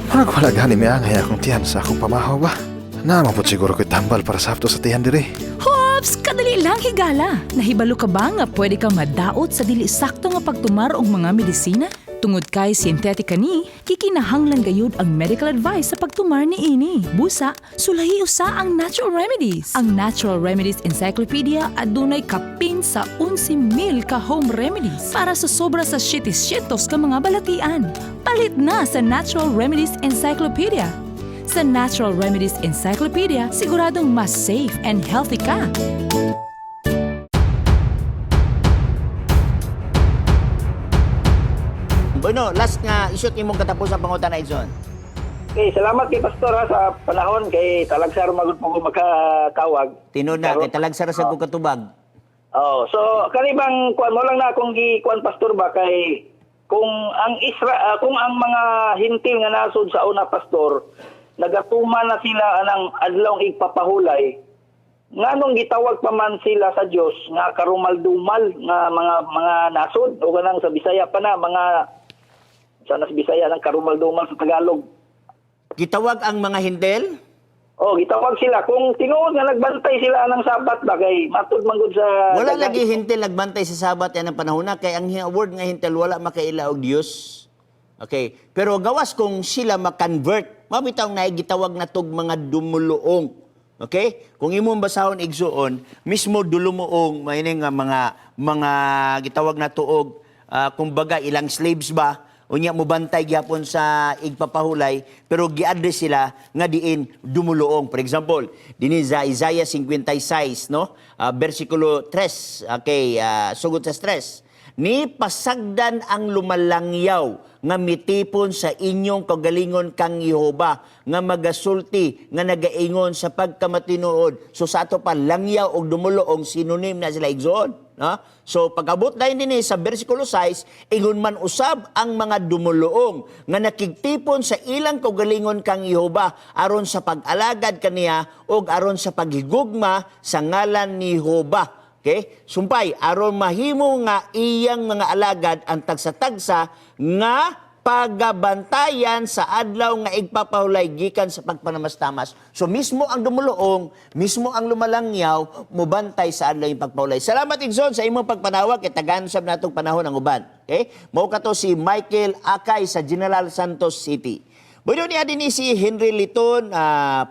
murag wala gani may angay akong tiyan sa akong pamahaw ba? Naman siguro ko'y tambal para sakto sa tiyan diri. Hops! Kadali lang, higala! Nahibalo ka ba nga pwede kang madaot sa dili sakto nga pagtumar og mga medisina? Tungod kay synthetic kani, kikinahanglan gayud ang medical advice sa pagtumar ni ini. Busa, sulahi usa ang Natural Remedies. Ang Natural Remedies Encyclopedia adunay kapin sa 11,000 ka home remedies para sa sobra sa 700 ka mga balatian. Palit na sa Natural Remedies Encyclopedia. Sa Natural Remedies Encyclopedia, siguradong mas safe and healthy ka. Bueno, last nga isot imong katapos ang pangutana, Edson. Okay, salamat kay Pastor ha, sa panahon kay talagsar magud po ko makatawag. Tinuod na kay talagsar sa kong katubag. Oh, so kani bang kuan mo lang na akong gi kuan, Pastor, ba kay kung ang mga Hentil nga nasod sa una, Pastor, nagatuman na sila anang adlawng igpapahulay, nganong gitawag pa man sila sa Dios nga karumaldumal nga mga nasod o kanang sa Bisaya pa na mga sana sa Bisaya ng karumaldumal sa Tagalog? Gitawag ang mga Hentil? Oh, gitawag sila kung tinuod nga nagbantay sila ng Sabat ba kay matud man gud sa Wala lagi Hentil nagbantay sa Sabat yan ang panahon na kay ang word nga Hentil wala makaila og Dios. Okay, pero gawas kung sila ma-convert, mao bitaw na gitawag na tog mga dumuluong. Okay? Kung imong basahon, igsuon, mismo dulumuong may nga mga gitawag na tuog kumbaga ilang slaves ba, unya mobantay gyapon sa igpapahulay, pero gi-address sila nga diin dumuluong. For example, dinhi sa Isaiah 56, no, versikulo 3, okay, sugod sa 3: "Ni pasagdan ang lumalangyaw nga mitipon sa inyong kagalingon kang Jehova nga magasulti nga nagaingon sa pagkamatinuod." So sa ato pa, langyaw og dumuluong synonym na sila, igsoon, no? So pag-abot na dinhi sa versikulo 6, ingon man usab ang mga dumuluong nga nakigtipon sa ilang kaugalingon kang Jehova aron sa pag-alagad kaniya ug aron sa paghigugma sa ngalan ni Jehova. Okay? Sumpay aron mahimo nga iyang mga alagad ang tagsa-tagsa nga pagabantayan sa adlaw nga igpapahulay gikan sa pagpanamastamas. So mismo ang dumuluong, mismo ang lumalangyaw, mubantay sa adlaw yung pagpahulay. Salamat, Igsoon, sa imong pagpanawag kay tagaan sab natong panahon ang uban. Okay? Mao kato si Michael Akay sa General Santos City. Bueno, niya din ni si Henry Liton,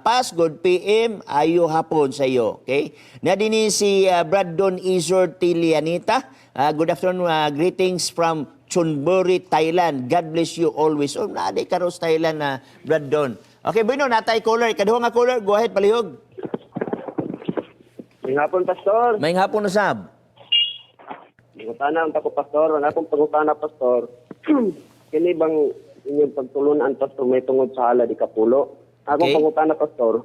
Pas, good PM, ayo hapon sa iyo. Okay? Niya din ni si Brandon Izor Tilianita. Good afternoon, greetings from Chonburi, Thailand. God bless you always. Oh, naa karon sa Thailand na Brandon. Okay, bueno, natay caller. Kaduha nga caller, go ahead, palihog. May hapon, Pastor. May hapon usab. Pangutana ang tako, Pastor. Wala akong pangutana, Pastor. Kini bang inyong pagtulunan, Pastor, may tungod sa halad ikapulo? Akong pangutana, Pastor.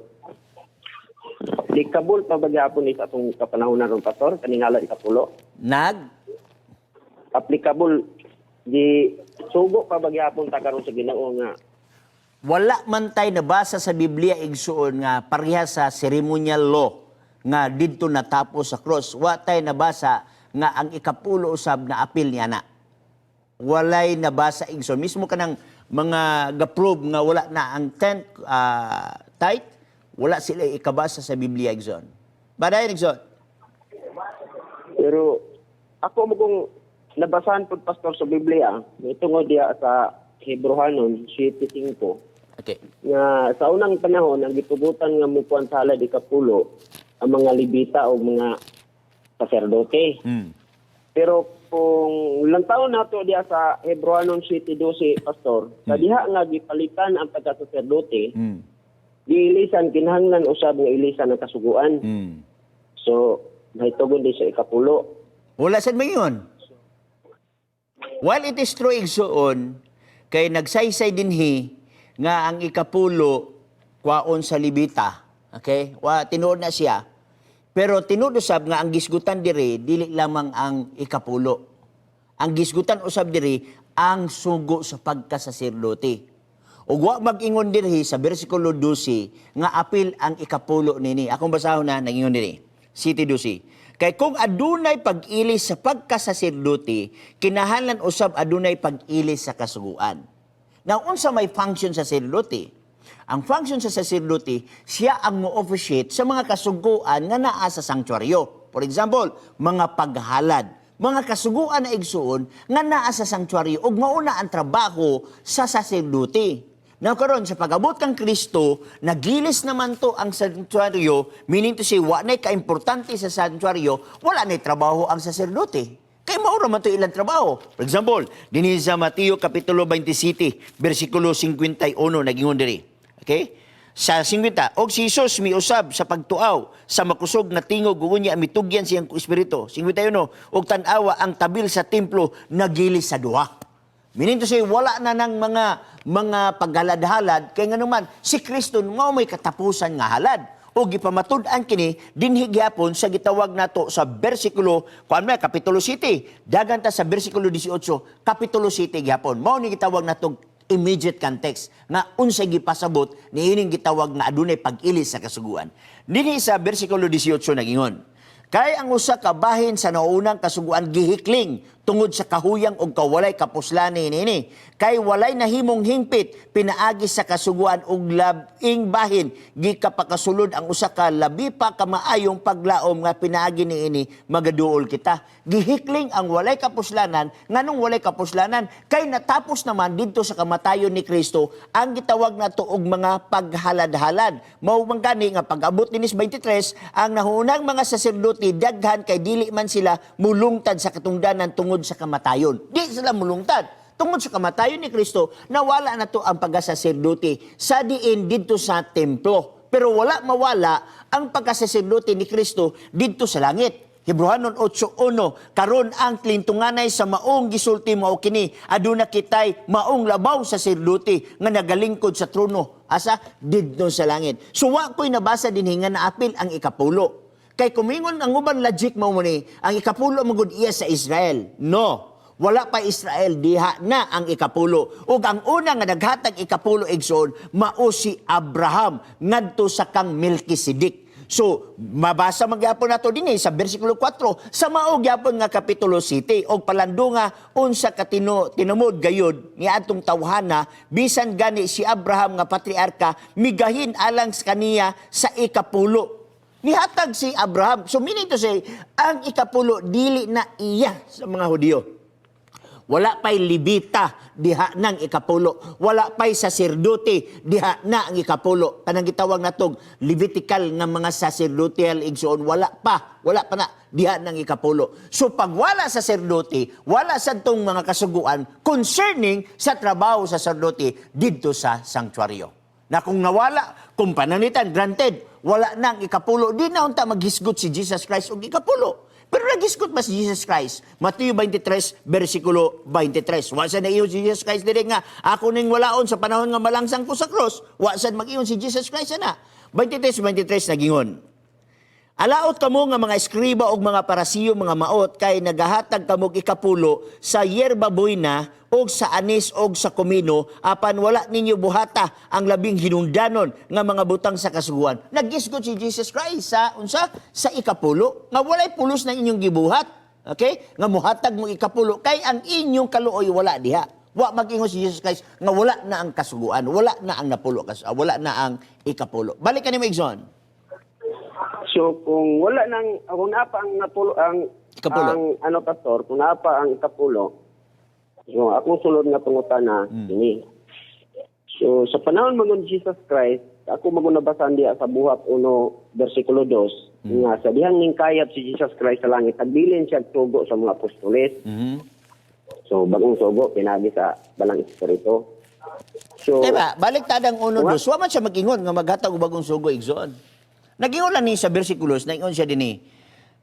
Applicable pa ba gyapon ni sa atong kapanahonan ron, Pastor? Kaning halad ikapulo? Nag? Applicable di sugo pa ba gyapon ta karon sa Ginoo nga? Wala man tay nabasa sa Biblia, igsuon, nga pareha sa ceremonial law nga didto natapos sa cross. Wa tay nabasa nga ang ikapulo usab na apil niya na. Walay nabasa, igsoon. Mismo kanang mga ga-prove nga wala na ang tenth tithe, wala sila ikabasa sa Biblia, igsoon. Badayon, igsoon. Pero ako mo kung nabasahan pud, Pastor, sa Biblia, may tungod diya sa Hebrohanon 7:5 nga sa unang panahon ang gitugutan nga mukuan sa halad ikapulo ang mga Levita o mga saserdote. Pero kung lang taon nato diya sa Hebrohanon 7:12, Pastor, sa diha nga gipalitan ang pagkasaserdote, giilisan, kinahanglan usab nga ilisan ang kasuguan. So mahitugon di sa ikapulo. Wala sad mayon. While it is true, igsuon, kay nagsaysay dinhi nga ang ikapulo kwaon sa Levita. Okay? Wa tinuod na siya. Pero tinuod usab nga ang gisgutan diri dili lamang ang ikapulo. Ang gisgutan usab diri ang sugo sa pagkasaserdote. Ug wa mag-ingon dirhi sa bersikulo 12 nga apil ang ikapulo nini. Akong basahon na nagingon diri. 7:12. Kay kung adunay pag-ilis sa pagkasaserdote, kinahanglan usab adunay pag-ilis sa kasuguan. Now, unsa may function sa saserdote? Ang function sa saserdote, siya ang mo-officiate sa mga kasuguan nga naa sa sanktuaryo. For example, mga paghalad, mga kasuguan na, igsuon, nga naa sa sanktuaryo ug mauna ang trabaho sa saserdote. Now karon sa pag-abot kang Kristo, nagilis naman to ang sanktuaryo, meaning to say, wa na'y kaimportante sa sanktuaryo, wala na'y trabaho ang saserdote. Kay mao ra man to ilang trabaho. For example, dinhi sa Mateo kapitulo 27, versikulo 51, nagingon diri. Okay? Sa 50, og si Jesus miusab sa pagtuaw sa makusog nga tingog ug unya mitugyan siyang espiritu. 51, og tan-awa ang tabil sa templo nagilis sa duha. Meaning to say, wala na ng mga paghalad-halad kay nganuman si Kristo mao may katapusan nga halad. O gipamatud-an kini dinhi gyapon sa gitawag nato sa bersikulo kuan man kapitulo 7. Dagan ta sa bersikulo 18, kapitulo 7 gyapon. Mao ni gitawag nato immediate context nga unsay gipasabot niining gitawag nga adunay pag-ilis sa kasuguan. Dinhi sa bersikulo 18 nagingon, "Kay ang usa ka bahin sa naunang kasuguan gihikling tungod sa kahuyang og kawalay kapuslani niini. Kay walay nahimong hingpit pinaagi sa kasuguan og labing bahin gikapakasulod ang usa ka labi pa ka maayong paglaom nga pinaagi niini magaduol kita." Gihikling ang walay kapuslanan. Nganong walay kapuslanan? Kay natapos naman didto sa kamatayon ni Kristo ang gitawag nato og mga paghalad-halad. Mao man gani nga pag-abot dinis 23, ang nahunang mga saserdote daghan kay dili man sila mulungtad sa katungdanan tungod sa kamatayon. Di sila mulungtad. Tungod sa kamatayon ni Kristo, nawala na to ang pagkasaserdote sa diin didto sa templo. Pero wala mawala ang pagkasaserdote ni Kristo didto sa langit. Hebreohanon 8:1, "Karon ang klintunganay sa maong gisulti mao kini, aduna kitay maong labaw saserdote nga nagalingkod sa trono." Asa? Didto sa langit. So wa ko'y nabasa dinhi nga naapil ang ikapulo. Kay kumingon ang uban, logic mo mo ni, ang ikapulo magud iya sa Israel. No. Wala pa Israel, diha na ang ikapulo. Ug ang una nga naghatag ikapulo, igsoon, mao si Abraham ngadto sa kang Melchizedek. So, mabasa magyapon nato dinhi sa bersikulo 4 sa mao gyapon nga kapitulo 7 og palandunga unsa ka tinumod gayud ni atong tawhana, bisan gani si Abraham nga patriarka migahin alang sa kaniya sa ikapulo. Nihatag si Abraham. So meaning to say, ang ikapulo dili na iya sa mga Hudiyo. Wala pa'y Levita diha nang ikapulo. Wala pa'y saserdote diha na ang ikapulo. Kanang gitawag natog Levitical nga mga sacerdotal, igsoon, wala pa. Wala pa na diha nang ikapulo. So pag wala saserdote, wala sa tong mga kasuguan concerning sa trabaho sa saserdote didto sa sanctuaryo. Na kung nawala, kung pananitan, granted, wala nang ikapulo, di na unta maghisgot si Jesus Christ og ikapulo. Pero nagisgot ba si Jesus Christ? Mateo 23, versikulo 23. Wa sa naiyon si Jesus Christ diri nga, "Ako ning walaon sa panahon nga malangsang ko sa cross." Wa sad mag-iyon si Jesus Christ ana. 23, 23 nagingon, "Alaot kamo nga mga eskriba og mga Parisiyo, mga maot, kay nagahatag kamo og ikapulo sa yerba buena og sa anis og sa kumino, apan wala ninyo buhata ang labing hinungdanon nga mga butang sa kasuguan." Nagisgot si Jesus Christ sa unsa? Sa ikapulo nga walay pulos na inyong gibuhat. Okay? Nga muhatag mo ikapulo kay ang inyong kaluoy wala diha. Wa mag-ingon si Jesus Christ nga wala na ang kasuguan, wala na ang napulo, wala na ang ikapulo. Balik ka nimo, igsoon. So kung wala nang kung naa pa ang napulo ang Ikapulo. Ang ano, pastor, kung naa pa ang ikapulo. So akong sulod nga pangutana ini. So sa panahon man ni Jesus Christ, ako man nabasahan diya sa Buhat 1 bersikulo 2 nga sa dihang ningkayab si Jesus Christ sa langit, nagbilin siya og sugo sa mga apostoles. So bagong sugo pinaagi sa Balang Espiritu. So Diba? Balik tadang uno Wa- dos. Wa man siya mag-ingon nga maghatag og bagong sugo, igsoon. Nag-ingon lang ni sa bersikulos, naingon siya dinhi,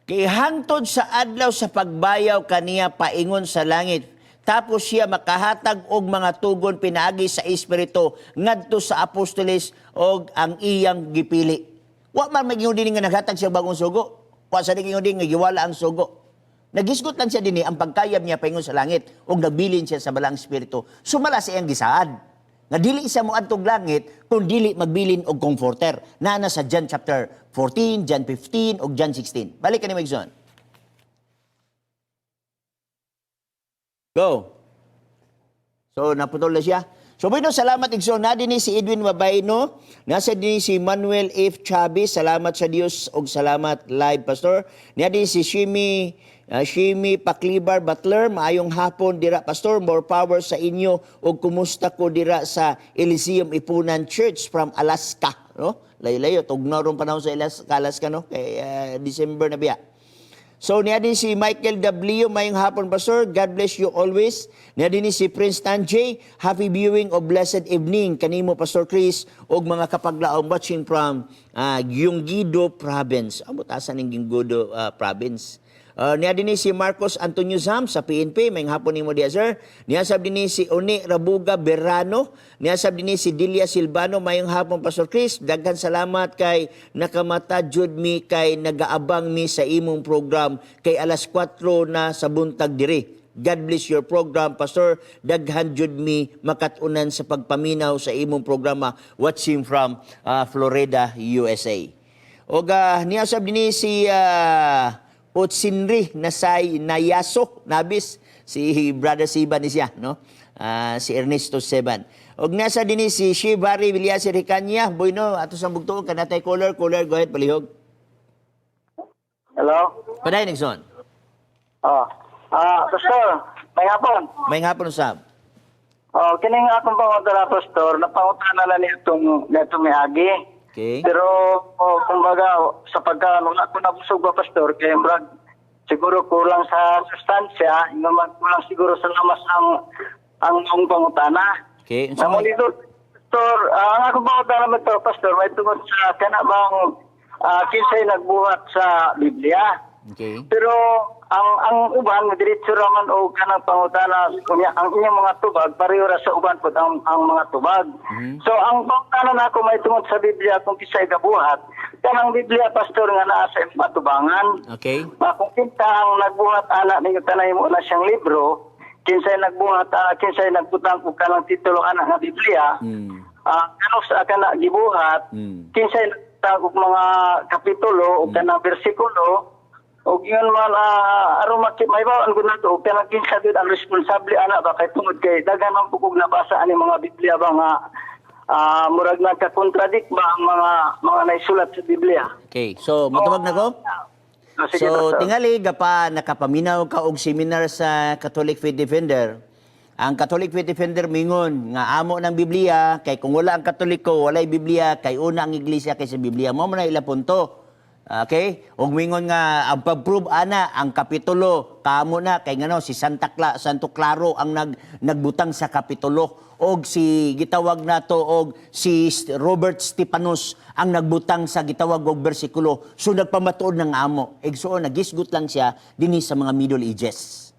"Kay hangtod sa adlaw sa pagbayaw kaniya paingon sa langit. Tapos siya makahatag og mga tugon pinaagi sa Espiritu ngadto sa apostoles og ang iyang gipili." Wa man mag-ingon dinhi nga naghatag siya bagong sugo. Wa sa ingon dinhi nga giwala ang sugo. Nagisgot lang siya dinhi ang pagkayab niya paingon sa langit ug nagbilin siya sa Balang Espiritu. Sumala sa iyang gisaad nga dili siya moadtog langit kung dili magbilin og Comforter. Naa na sa John chapter 14, John 15 ug John 16. Balik ka nimo, igsoon. Go. So naputol na siya. So bueno, salamat, igsoon. Na dinhi si Edwin Mabayno, nasa dinhi si Manuel F. Chavez, salamat sa Dios og salamat live, pastor. Niya din si Shimi Paklibar Butler, maayong hapon dira, pastor, more power sa inyo ug kumusta ko dira sa Elysium Ipunan Church from Alaska, no? Layo-layo tugnaw ron panahon sa Alaska, Alaska, no? Kay December na biya. So niya din si Michael W. Mayong hapon, pastor. God bless you always. Niya din si Prince Tanjay. Happy viewing of blessed evening kanimo, Pastor Chris, og mga kapaglaom watching from Gyeonggi-do Province. Amo asa ning Gyeonggi-do Province? Niya din si Marcos Antonio Zam sa PNP. Mayong hapon nimo diya, sir. Niya sab din si Oni Rabuga Berano. Niya sab din si Delia Silvano. Mayong hapon, Pastor Chris. Daghan salamat kay nakamata jud mi kay nagaabang mi sa imong program kay alas 4 na sa buntag diri. God bless your program, Pastor. Daghan jud mi makatunan sa pagpaminaw sa imong programa, watching from Florida, USA. Og niya sab dinhi si Otsinri Nasay Nayaso Nabis, si Brother Siban ni siya, no? Si Ernesto Seban. Og nasa dinhi si Shibari Villasir Ricanya. Bueno, ato sa bugtuon kanatay caller, caller, go ahead, palihog. Hello? Padayon, igsoon. Oh. Pastor, may hapon. May hapon usab. Oh, kining akong pangutana, pastor, napangutana na nitong miagi. Okay. Pero oh, kumbaga sa pagka wala ko nabusog ba, pastor, kay murag siguro kulang sa sustansya, ingon man kulang siguro sa lamas ang ang pangutana. Okay. Unsa Sa monitor, pastor, ang akong pangutana man to, pastor, may tungod sa kana bang kinsay nagbuhat sa Biblia. Okay. Pero ang uban diretso ra man og kanang pangutana kunya ang inyong mga tubag pareho ra sa uban pud ang mga tubag. So ang pangutana nako may tungod sa Biblia kung kinsay gabuhat kanang Biblia, pastor, nga naa sa imong atubangan. Okay. Kung kinsa ang nagbuhat ana ninyo tanay mo na siyang libro, kinsay nagbuhat kinsay nagbutang og kanang titulo ana nga Biblia, kano sa kana gibuhat, kinsay ta og mga kapitulo ug kanang bersikulo ug yun man aron mahibaw-an gud nato og kanang kinsa gyud ang responsable ana ba, kay tungod kay daghan man pud kog nabasa ani mga Biblia ba nga murag nagka-contradict ba ang mga naisulat sa Biblia. Okay, so motubag na ko? Ah, sige, So, Pastor. tingali gapa nakapaminaw ka og seminar sa Catholic Faith Defender. Ang Catholic Faith Defender mingon nga amo ng Biblia kay kung wala ang Katoliko, walay Biblia, kay una ang iglesia kaysa Biblia. Mao man na ila punto. Okay? Ug mingon nga ang pag-prove ana ang kapitulo kamo na kay ngano si Santo Claro ang nagbutang sa kapitulo og si gitawag nato og si Robert Stephanus ang nagbutang sa gitawag og bersikulo. So nagpamatuod ng amo. Igsuon, nagisgot lang siya dinhi sa mga Middle Ages.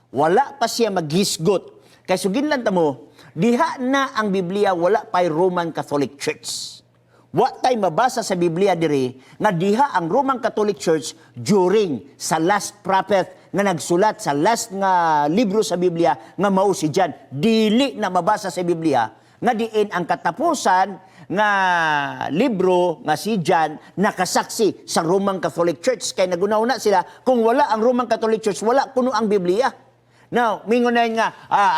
Wala pa siya maghisgot. Kay sugin lang ta mo, diha na ang Biblia, wala pa'y Roman Catholic Church. Wa tay mabasa sa Biblia diri nga diha ang Roman Catholic Church during sa last prophet nga nagsulat sa last nga libro sa Biblia nga mao si John. Dili na mabasa sa Biblia nga diin ang katapusan nga libro nga si John nakasaksi sa Roman Catholic Church, kay naguna-una sila, kung wala ang Roman Catholic Church, wala kuno ang Biblia. Now, mingon na nga,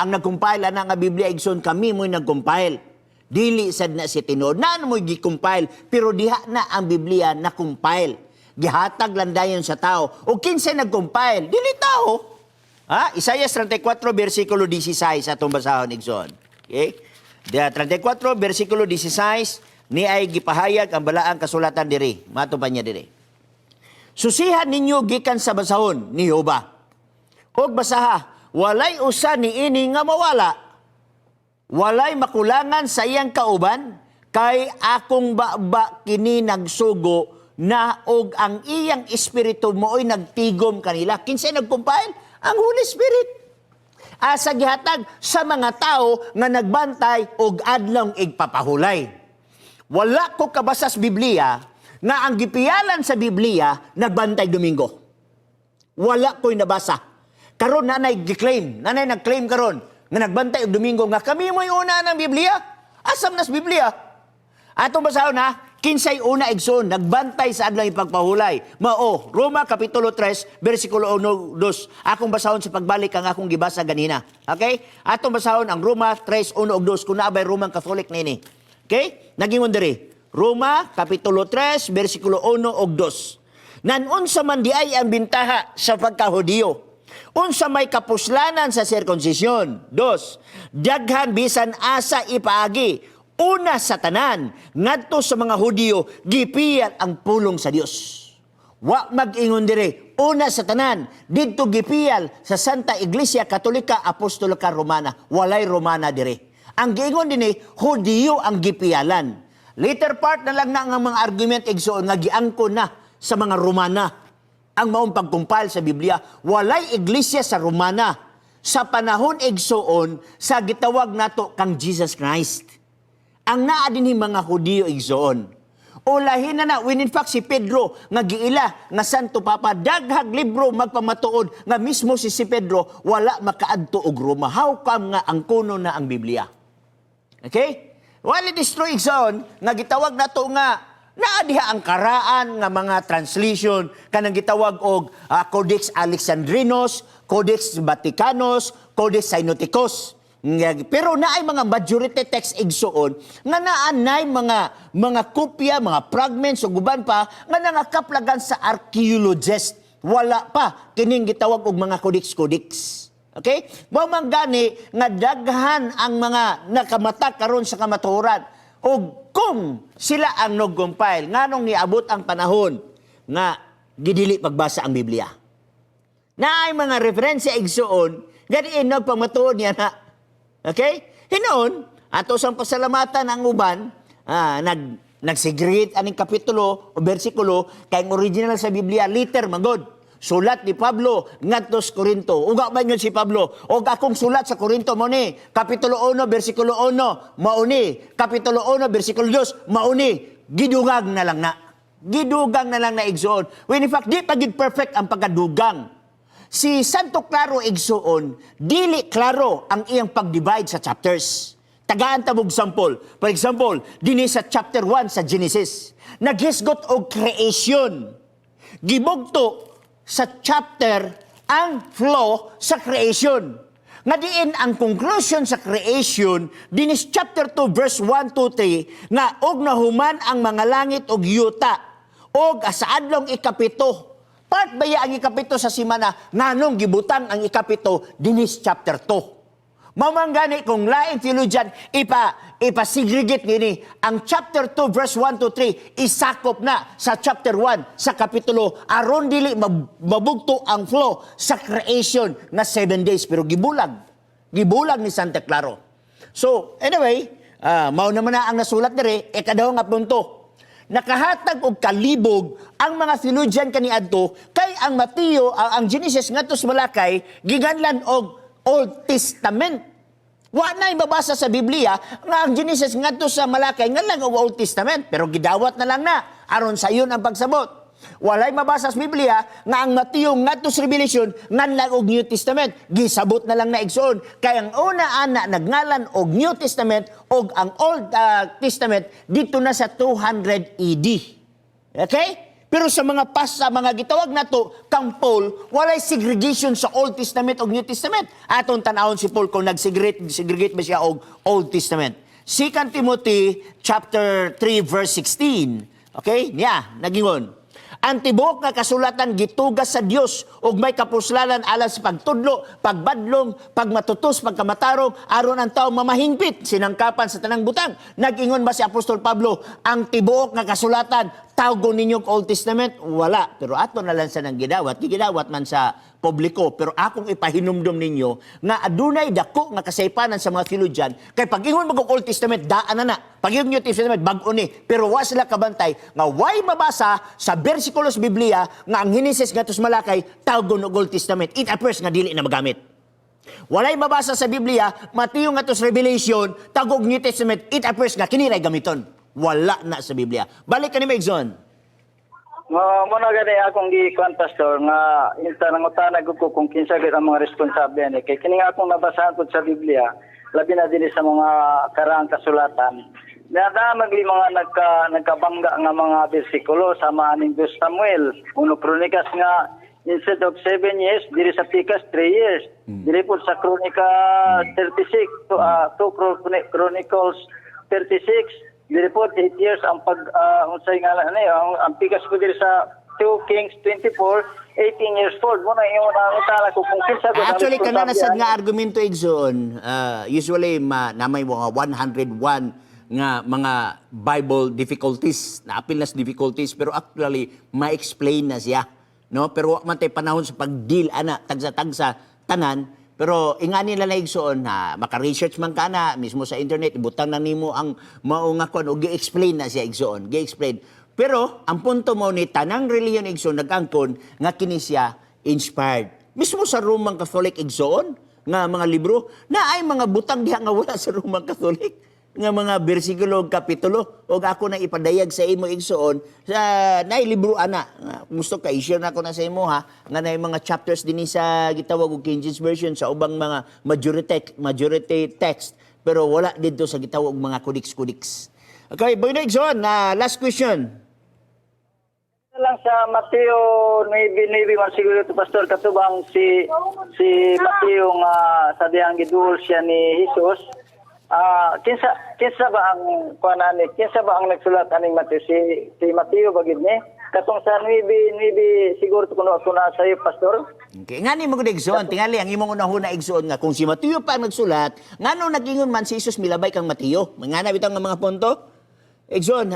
ang nag-compile ana nga Biblia, igsoon, kami mo'y nag-compile. Dili sad na si tinuod. Na ano mo'y gi-compile, pero diha na ang Biblia na-compile. Gihatag lang dayon sa tao. O kinsay nag-compile? Dili tao. Ha? Isaiah 34, versikulo 16 atong basahon, igsoon. Okay? Diha, 34, versikulo 16, ni ay gipahayag ang balaang kasulatan diri. Mato pa niya diri. Susihan ninyo gikan sa basahon ni Jehova. Og basaha, walay usa ni ini nga mawala. Walay makulangan sa iyang kauban, kay akong baba kini nagsugo na og ang iyang espiritu mooy nagtigom kanila. Kinsay nag-compile? Ang Holy Spirit. Asa gihatag? Sa mga tao nga nagbantay og adlong igpapahulay. Wala ko kabasa sa Biblia nga ang gipiyalan sa Biblia nagbantay Domingo. Wala ko'y nabasa. Karon nanay gi-claim, nanay nag-claim karon nga nagbantay og Domingo nga kami mo'y una ng Biblia. Asam nas Biblia? Atong basahon ha, kinsay una, igsoon, nagbantay sa adlaw ipagpahulay? Mao, Roma Kapitulo 3, versikulo 1, 2. Akong basahon sa pagbalik ang akong gibasa ganina. Okay? Atong basahon ang Roma 3, 1 ug 2 kung naa bay Roman Catholic nini. Okay? Nagingon diri. Roma Kapitulo 3, versikulo 1 ug 2. Nan unsa man di ay ang bintaha sa pagkahudiyo? Unsa may kapuslanan sa sirkunsisyon? Dos, daghan bisan asa ipaagi. Una sa tanan, ngadto sa mga Hudiyo, gipiyal ang pulong sa Dios. Wa mag-ingon dire, una sa tanan, didto gipiyal sa Santa Iglesia Katolika Apostolika Romana. Walay Romana dire. Ang giingon dinhi, Hudiyo ang gipiyalan. Later part na lang na ang mga argument, igsoon, nga giangkon na sa mga Romana ang maong pag-compile sa Biblia. Walay iglesia sa Romana sa panahon, igsoon, sa gitawag nato kang Jesus Christ. Ang naa dinhi mga Hudiyo, igsoon. O lahi na na, when in fact si Pedro nga giila nga Santo Papa, daghag libro magpamatuod nga mismo si Pedro wala makaadto og Roma. How come nga ang kuno na ang Biblia? Okay? While it is true, igsoon, nga gitawag nato nga naa diha ang karaan nga mga translation kanang gitawag og Codex Alexandrinus, Codex Vaticanus, Codex Sinaiticus. Pero naay mga majority text, igsoon, nga naanay mga kopya, mga fragments ug uban pa nga nangakaplagan sa archaeologist. Wala pa kining gitawag og mga codex-codex. Okay? Mao man gani nga daghan ang mga nakamata karon sa kamatuoran. Og kung sila ang nag-compile, nganong niabot ang panahon nga gidili pagbasa ang Biblia? Naay mga referensya, igsoon, gani nagpamatuod niya na. Okay? Hinuon, ato sang pasalamatan ang uban, nag-segregate aning kapitulo o bersikulo kay ang original sa Biblia liter magod. Sulat ni Pablo ngadto sa Korinto. Uga man yun si Pablo. Og akong sulat sa Korinto mo ni Kapitulo 1 versikulo 1 mao ni. Kapitulo 1 versikulo 2 mao ni. Gidugang na lang na. Gidugang na lang na, igsoon. When in fact di pa gid perfect ang pagkadugang. Si Santo Claro, igsoon, dili klaro ang iyang pag-divide sa chapters. Tagaan ta og sample. For example, dinhi sa chapter 1 sa Genesis, naghisgot og creation. Gibugto sa chapter ang flow sa creation. Nga diin ang conclusion sa creation dinhi sa chapter 2 verse 1 to 3 nga og nahuman ang mga langit og yuta og sa adlong ikapito. Part baya ang ikapito sa simana? Nganong gibutang ang ikapito dinhi sa chapter 2? Mao man gani kung laing theologian ipasegregate nini ang chapter 2 verse 1 to 3, isakop na sa chapter 1 sa kapitulo aron dili mabugto ang flow sa creation nga 7 days, pero gibulag. Gibulag ni Santa Claro. So anyway, mao naman na ang nasulat diri. Ikaduha nga punto, nakahatag og kalibog ang mga theologian kaniadto kay ang Mateo, ang Genesis ngadto sa Malakay giganlan og Old Testament. Wa na mabasa sa Biblia nga ang Genesis ngadto sa Malakay nganlan og Old Testament, pero gidawat na lang na aron sayon ang pagsabot. Walay mabasa sa Biblia nga ang Mateo ngadto sa Revelation nganlan og New Testament. Gisabot na lang na, igsoon. Kay ang una ana nagngalan og New Testament og ang Old Testament dito na sa 200 AD. Okay? Pero sa mga pas sa mga gitawag nato kang Paul, walay segregation sa Old Testament og New Testament. Atong tan-awon si Paul kung nag-segregate segregate ba siya og Old Testament. 2 Timothy chapter 3 verse 16. Okay? Niya, nagingon: "Ang tibuok nga kasulatan gitugas sa Dios ug may kapuslanan alang sa pagtudlo, pagbadlong, pagmatutos, pagkamatarong, aron ang tao mamahingpit, sinangkapan sa tanang butang." Nag-ingon ba si Apostol Pablo, ang tibuok nga kasulatan tawgon ninyo og Old Testament? Wala. Pero ato na lang sa nang gidawat, gidawat man sa publiko. Pero akong ipahinumdum ninyo nga adunay dako nga kasaypanan sa mga theologian kay pag ingon mag Old Testament, daan na na. Pag ingon New Testament, bag-o ni. Pero wa sila kabantay nga way mabasa sa bersikulo sa Biblia nga ang Genesis ngadto sa Malakay tawgon og Old Testament. It appears nga dili na magamit. Walay mabasa sa Biblia, Mateo ngadto sa Revelation, tawgon og New Testament, it appears nga kini ray gamiton. Wala na sa Biblia. Balik ka ni Megson. Nga mo na gani akong gikuan, Pastor, nga inta nangutana gud ko kung kinsa gid ang mga responsable ani, kay kini nga akong nabasahan pud sa Biblia, labi na dinhi sa mga karaang kasulatan na magli mga nagkabangga nga mga bersikulo sama aning 2 Samuel, 1 Kronikas nga instead of 7 years, diri sa pikas 3 years, diri pud sa Kronika 36 to 2 Chronicles 36, diri po 8 years ang pag unsay ngalan ani ang pikas ko diri sa 2 Kings 24, 18 years old. Mo na ingon ang utala ko kung kinsa gud ang Actually, kana na sad responsable nga argumento, igsoon, usually ma, na may mga 101 nga mga Bible difficulties, naapil na sa difficulties, pero actually ma-explain na siya. No? Pero wa man tay panahon sa pag-deal ana tagsa-tagsa tanan, pero ingani na lang, igsoon, na maka-research man ka na mismo sa internet, ibutang na nimo ang mao nga kon ug gi-explain na siya, igsoon, gi-explain. Pero ang punto mo ni tanang relihiyon, igsoon, nag-angkon nga kini siya inspired. Mismo sa Roman Catholic, igsoon, nga mga libro, na ay mga butang diha nga wala sa Roman Catholic nga mga bersikulo ug kapitulo, ug ako na ipadayag sa imo, igsoon, sa naay libro ana nga gusto ka i-share na ako na sa imo ha, nga naay mga chapters dinhi sa gitawag og King James Version, sa ubang mga majority text, pero wala didto sa gitawag og mga codex. Okay, Boy igsoon na last question. Lang sa Mateo 9:9 man siguro ito, Pastor, katubang si Mateo nga sa dihang giduol siya ni Jesus. Kinsa ba ang kuan ani, kinsa ba ang nagsulat aning Mateo? Si Mateo ba gid ni katong sa 9:9 siguro to kuno ako na sa iyo, Pastor? Okay, ngani mo gud, igsoon, tingali ang imong unahuna, igsoon, nga kung si Mateo pa ang nagsulat, ngano nag-ingon man si Jesus milabay kang Mateo? Ngana bitaw nga mga punto? Igsoon,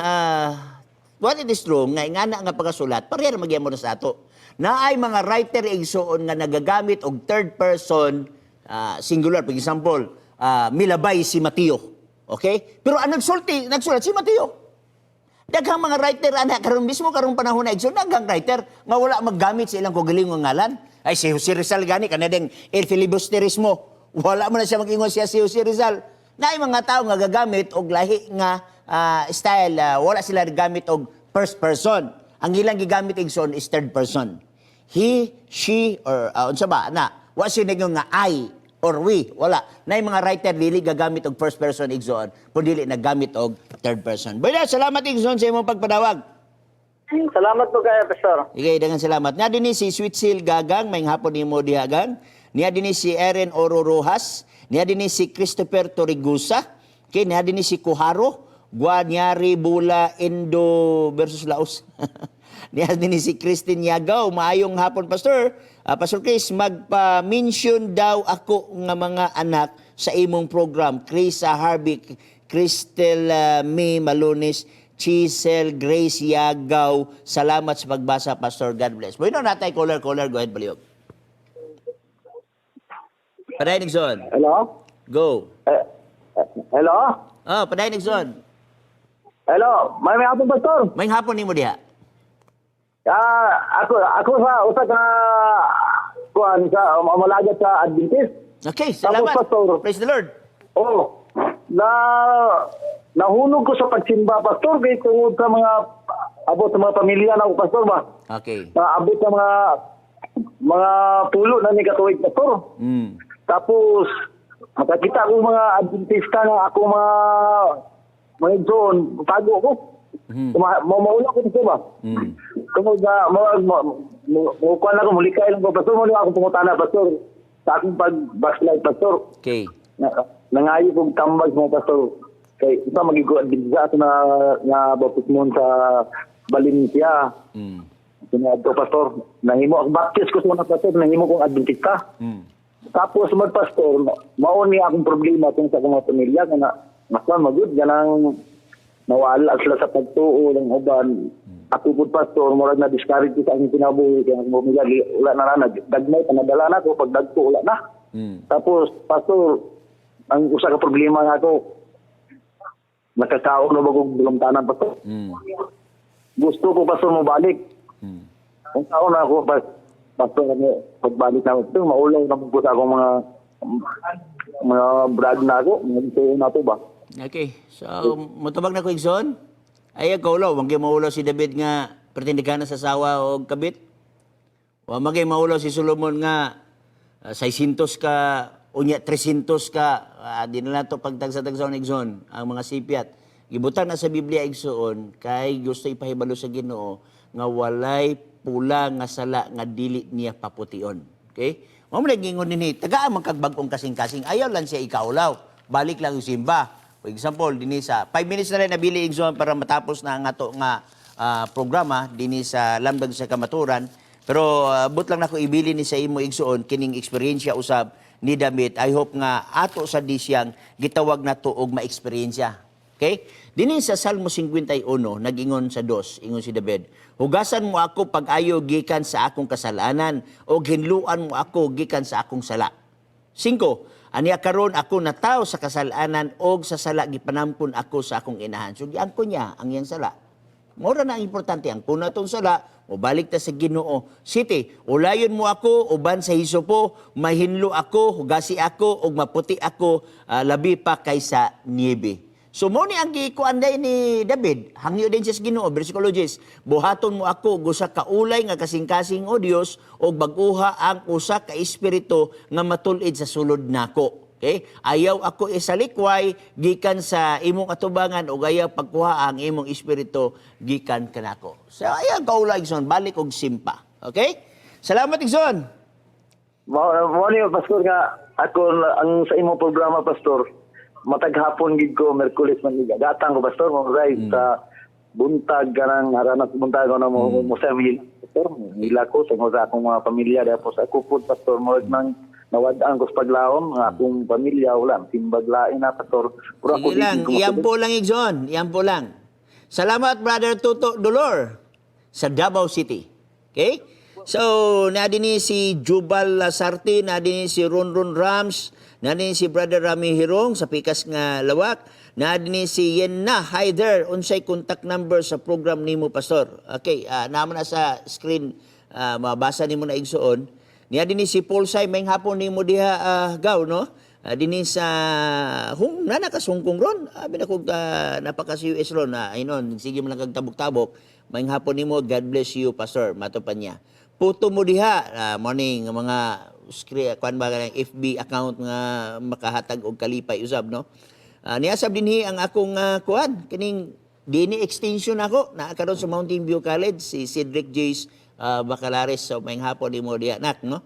what it is true nga ingana nga pagkasulat, pareha ra magyamo na sa ato. Naay mga writer, igsoon, nga nagagamit og third person singular. For example, milabay si Mateo. Okay? Pero ang nagsulti, nagsulat si Mateo. Daghang mga writer ana karon mismo, karong panahon na, igsoon, daghang writer nga wala maggamit sa ilang kaugalingong ngalan. Ay, si Jose Rizal gani, kana ding El Filibusterismo. Wala mo na siya mag-ingon siya si Jose Rizal. Naay mga tao nga gagamit og lahi nga style, wala sila gamit og first person. Ang ilang gigamit, igsoon, is third person. He, she, or unsa ba na wa siya ningon nga I. Or we, wala. Na mga writer dili gagamit og first person, igsoon, kun dili naggamit og third person. Bueno, salamat, igsoon, sa imong pagpanawag. Salamat po kayo, Pastor. Ikay, daghang salamat. Nga dinhi si Sweet Gagang, may hapon nimo diha, Gang. Niya dinhi si Erin Oro Rojas, niya dinhi si Christopher Torigusa, okay, niya dinhi si Kuharo, Guanyari Bula Indo versus Laos. Niya dinhi si Christine Yagaw, maayong hapon, Pastor. Ah, Pastor Chris, magpa-mention daw ako nga mga anak sa imong program. Chris Harvey, Cristel May Malones, Chisel Grace Yagaw. Salamat sa pagbasa, Pastor. God bless. Bueno, natay caller, caller. Go ahead, Baliyog. Paday Nixon. Hello? Go. Eh, eh, hello? Oh, Paday Nixon. Hello, may hapon, Pastor. May hapon nimo diha. Ah, ako sa usa ka kuan sa umalagat sa Adventist. Okay, salamat. Tapos, Pastor. Praise the Lord. Oh, na nahulog ko sa pagsimba, Pastor, kay tungod sa mga abot sa mga pamilya na ako, Pastor ba. Na abot sa mga pulo na ni katuig, Pastor. Tapos makakita ko mga Adventista nga ako mga igsoon, tago ko. Maula ko dito ba? Tungod na mo mo mo mo kuan ako, mulikay lang ko, Pastor, mo ni ako pangutana, Pastor, sa akong pag backslide, Pastor. Na, nangayo kong tambag mo, Pastor, kay isa magigo Adventista ato na nga baptismon sa Valencia. Sinabi Pastor, nahimo ang baptist ko sa una, Pastor, nahimo kong Adventista. Tapos magpastor, mao ni akong problema kung sa akong mga pamilya nga na nakuan magud ganang nawala sila sa pagtuo ng uban. Ako pud, Pastor, murag na discourage ko sa akong kinabuhi kay ang pamilya wala na na dagmay panadala na ko pag dagko wala na. Tapos, Pastor, ang usa ka problema nga ako, nakakaon na ba kong bulong-tanan, Pastor? Gusto ko, Pastor, mo balik. Kung taon na ako, Pastor, ano, pagbalik na ako, maulaw na ko sa akong mga brad na ako, mga gusto na ako ba? Okay. So, mutubag na ko, Igsoon. Ay, kaulo, wag maulo si David nga pretindigan na sa sawa o kabit. Wa magay maulo si Solomon nga 600 ka unya 300 ka, di na nato pagtagsa-tagsa Igsoon ang mga sipyat. Gibutan na sa Biblia, igsoon, kay gusto ipahibalo sa Ginoo nga walay pula nga sala nga dili niya papution. Okay? Mao man gingon dinhi, tagaan man kag bag-ong kasing-kasing, ayaw lang siya ikaulaw. Balik lang yung simba. For example, dinhi sa 5 minutes na rin nabili, igsoon, para matapos na ang ato nga programa dinhi sa Lambag sa Kamaturan. Pero but lang nako ibili ni sa imo, igsoon, kining eksperyensya usab ni Damit. I hope nga ato sa disyang gitawag na to og maeksperyensya. Okay? Dinhi sa Salmo 51, nag-ingon sa dos, ingon si David, "Hugasan mo ako pag-ayo gikan sa akong kasalanan, o hinluan mo ako gikan sa akong sala." Singko, aniya karon ako nataw sa kasalanan og sa sala gipanampon ako sa akong inahan. So giangko niya ang iyang sala. Mora na ang importante ang kuna tong sala, mobalik ta sa Ginoo. Siyete, ulayon mo ako uban sa hisopo, mahinlo ako, hugasi ako ug maputi ako, labi pa kaysa niebe. So mo ni ang gikuan day ni David, hangyo din siya sa Ginoo, versikulo 10, buhaton mo ako og usa ka ulay nga kasing-kasing o Dios ug bag-uha ang usa ka espiritu nga matul-id sa sulod nako. Okay? Ayaw ako isalikway gikan sa imong atubangan ug ayaw pagkuha ang imong espiritu gikan kanako. So ayaw kaulay, Igsoon, balik og simpa. Okay? Salamat, Igsoon. Mao ni, Pastor, nga ako ang sa imong programa, Pastor, matag hapon gid ko, Merkulis man gid. Gatang ko, Pastor, mo right sa buntag kanang haranas buntag ko na mo sa Pastor, hila ko tungod sa akong mga pamilya tapos ako pud, Pastor, mo nang nawad-an ko sa paglaom nga akong pamilya wala simbag lain na, Pastor. Pero ako Sige lang, di ko iyan po lang, Igsoon, iyan po lang. Salamat, Brother Tuto Dolor sa Davao City. Okay? So, na din si Jubal Lasarte, na din si Ronron Rams, na din si Brother Rami Hirong sa Pikas nga Lawak, na din si Yenna. Hi there, unsay contact number sa program nimo, Pastor? Okay, naman na sa screen, mabasa nimo na, igsoon. Niya din si Paul Sai, may hapon nimo diha, gaw, no? Dinhi sa hung na nakasungkong ron. Abi na kog napaka sa US ron na inon, sige man lang kag tabok-tabok. May hapon nimo, God bless you, Pastor. Mato pa niya. Puto mo diha, morning mga screen kuan ba kanang FB account nga makahatag og kalipay usab, no. Niya sab dinhi ang akong kuan kining dini extension ako naa karon sa Mountain View College si Cedric Jace Bacalares. So maayong hapon nimo diha, nak, no.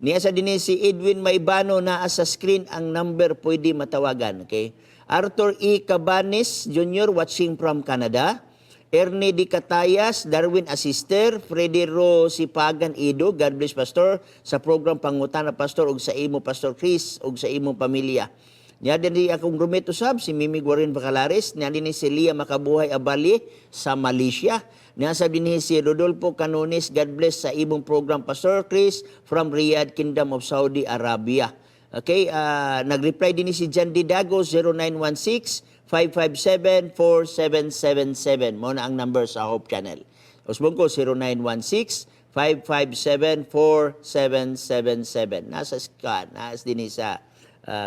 Niya sa dinhi si Edwin Maybano, naa sa screen ang number, pwede matawagan, okay. Arthur E. Cabanes Jr. watching from Canada. Ernie Di Catayas, Darwin Assister, Freddy Ro Sipagan Ido, God bless, Pastor, sa program Pangutana Pastor ug sa imo, Pastor Chris, ug sa imong pamilya. Niya din akong roommate usab si Mimi Guarin Bacalares, niya din si Lia Makabuhay Abali sa Malaysia. Niya sa din si Rodolfo Canones, God bless sa imong program, Pastor Chris, from Riyadh, Kingdom of Saudi Arabia. Okay, nag-reply din si John Didago, 0916 557 4777. Mao na ang number sa Hope Channel. Usbong ko, 0916 557 4777. Nasa scan, naas din sa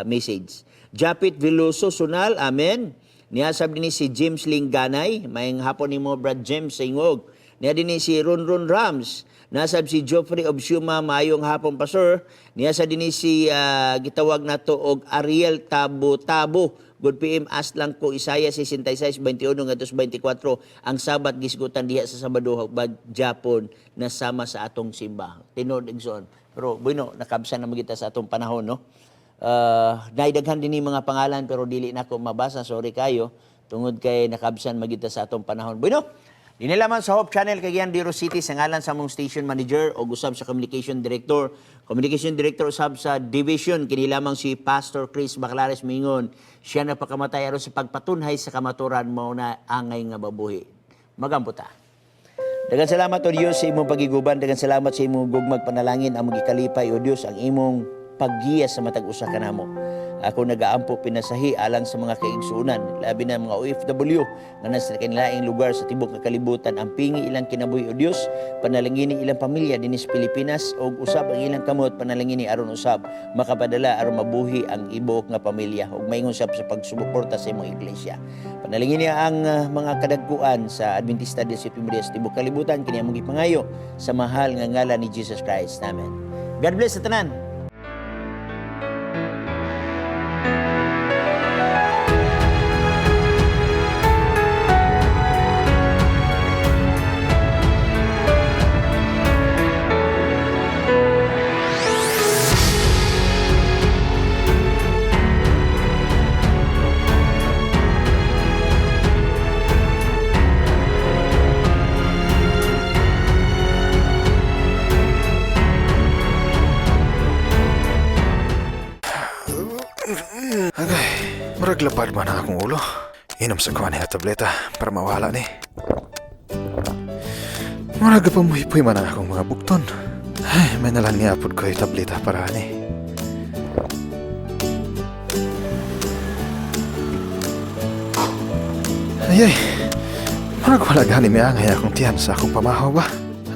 message. Japit Veloso Sunal, amen. Niya sab din si James Lingganay, maayong hapon nimo, Brad James sa Ingog. Niya din si Ron Ron Rams. Nasab si Geoffrey Obsuma, maayong hapon, Pastor. Niya sa din si gitawag nato og Ariel Tabo Tabo. Good PM, ask lang ko Isaiah 66:21 ngadto sa 24, ang Sabat gisgutan diha sa Sabado bag Japon na sama sa atong simba. Tinuod, igsoon. Pero bueno, nakabsan na magita sa atong panahon, no. Naidaghan din ni mga pangalan pero dili na ko mabasa, sorry kayo, tungod kay nakabsan magita sa atong panahon. Bueno, dinhi lamang sa Hope Channel, Cagayan de Oro City, sa ngalan sa among station manager o usab sa communication director usab sa division, kini lamang si Pastor Chris Baclares, mingon siya na pakamatay aron sa pagpatunhay sa kamaturan, mao na angay nga mabuhi. Magampo ta. Daghang salamat, O Dios, sa imong pagiguban, daghang salamat sa imong gugmag panalangin ang magikalipay, O Dios, ang imong paggiya sa matag usa kanamo. Ako nagaampo pinasahi alang sa mga kaigsuonan, labi na mga OFW nga nasa kanilaing lugar sa tibuok nga kalibutan. Ang pingi ilang kinabuhi, O Dios, panalangini ilang pamilya dinhi sa Pilipinas ug usab ang ilang kamot panalangini aron usab makapadala aron mabuhi ang ibuok nga pamilya ug maingon sab sa pagsuporta sa imong iglesia. Panalangini ang mga kadagkuan sa Adventista del Séptimo Dia sa tibuok kalibutan. Kini among gipangayo sa mahal nga ngalan ni Jesus Christ. Amen. God bless sa tanan. Agay, murag lapad man ang akong ulo. Inom sa kuha niya tableta para mawala ni. Murag pamuhipoy man ang akong mga bukton. Ay, may nalang niya pud ko tableta para ani. Ay, ay, murag wala gani miangay akong tiyan sa akong pamahaw ba?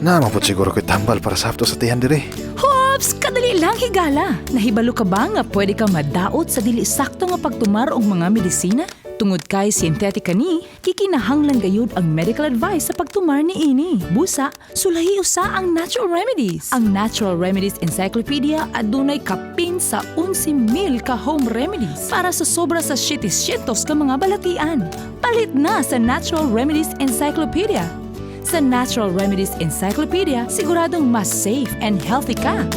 Naa man pud siguro ko'y tambal para sa haptos sa tiyan diri. Hops! Kadali lang, higala! Nahibalo ka ba nga pwede ka madaot sa dili sakto nga pagtumar og mga medisina? Tungod kay synthetic kani, kikinahanglan gayud ang medical advice sa pagtumar ni ini. Busa, sulahi usa ang natural remedies. Ang Natural Remedies Encyclopedia adunay kapin sa 11,000 ka home remedies para sa sobra sa 700 ka mga balatian. Palit na sa Natural Remedies Encyclopedia. Sa Natural Remedies Encyclopedia, siguradong mas safe and healthy ka.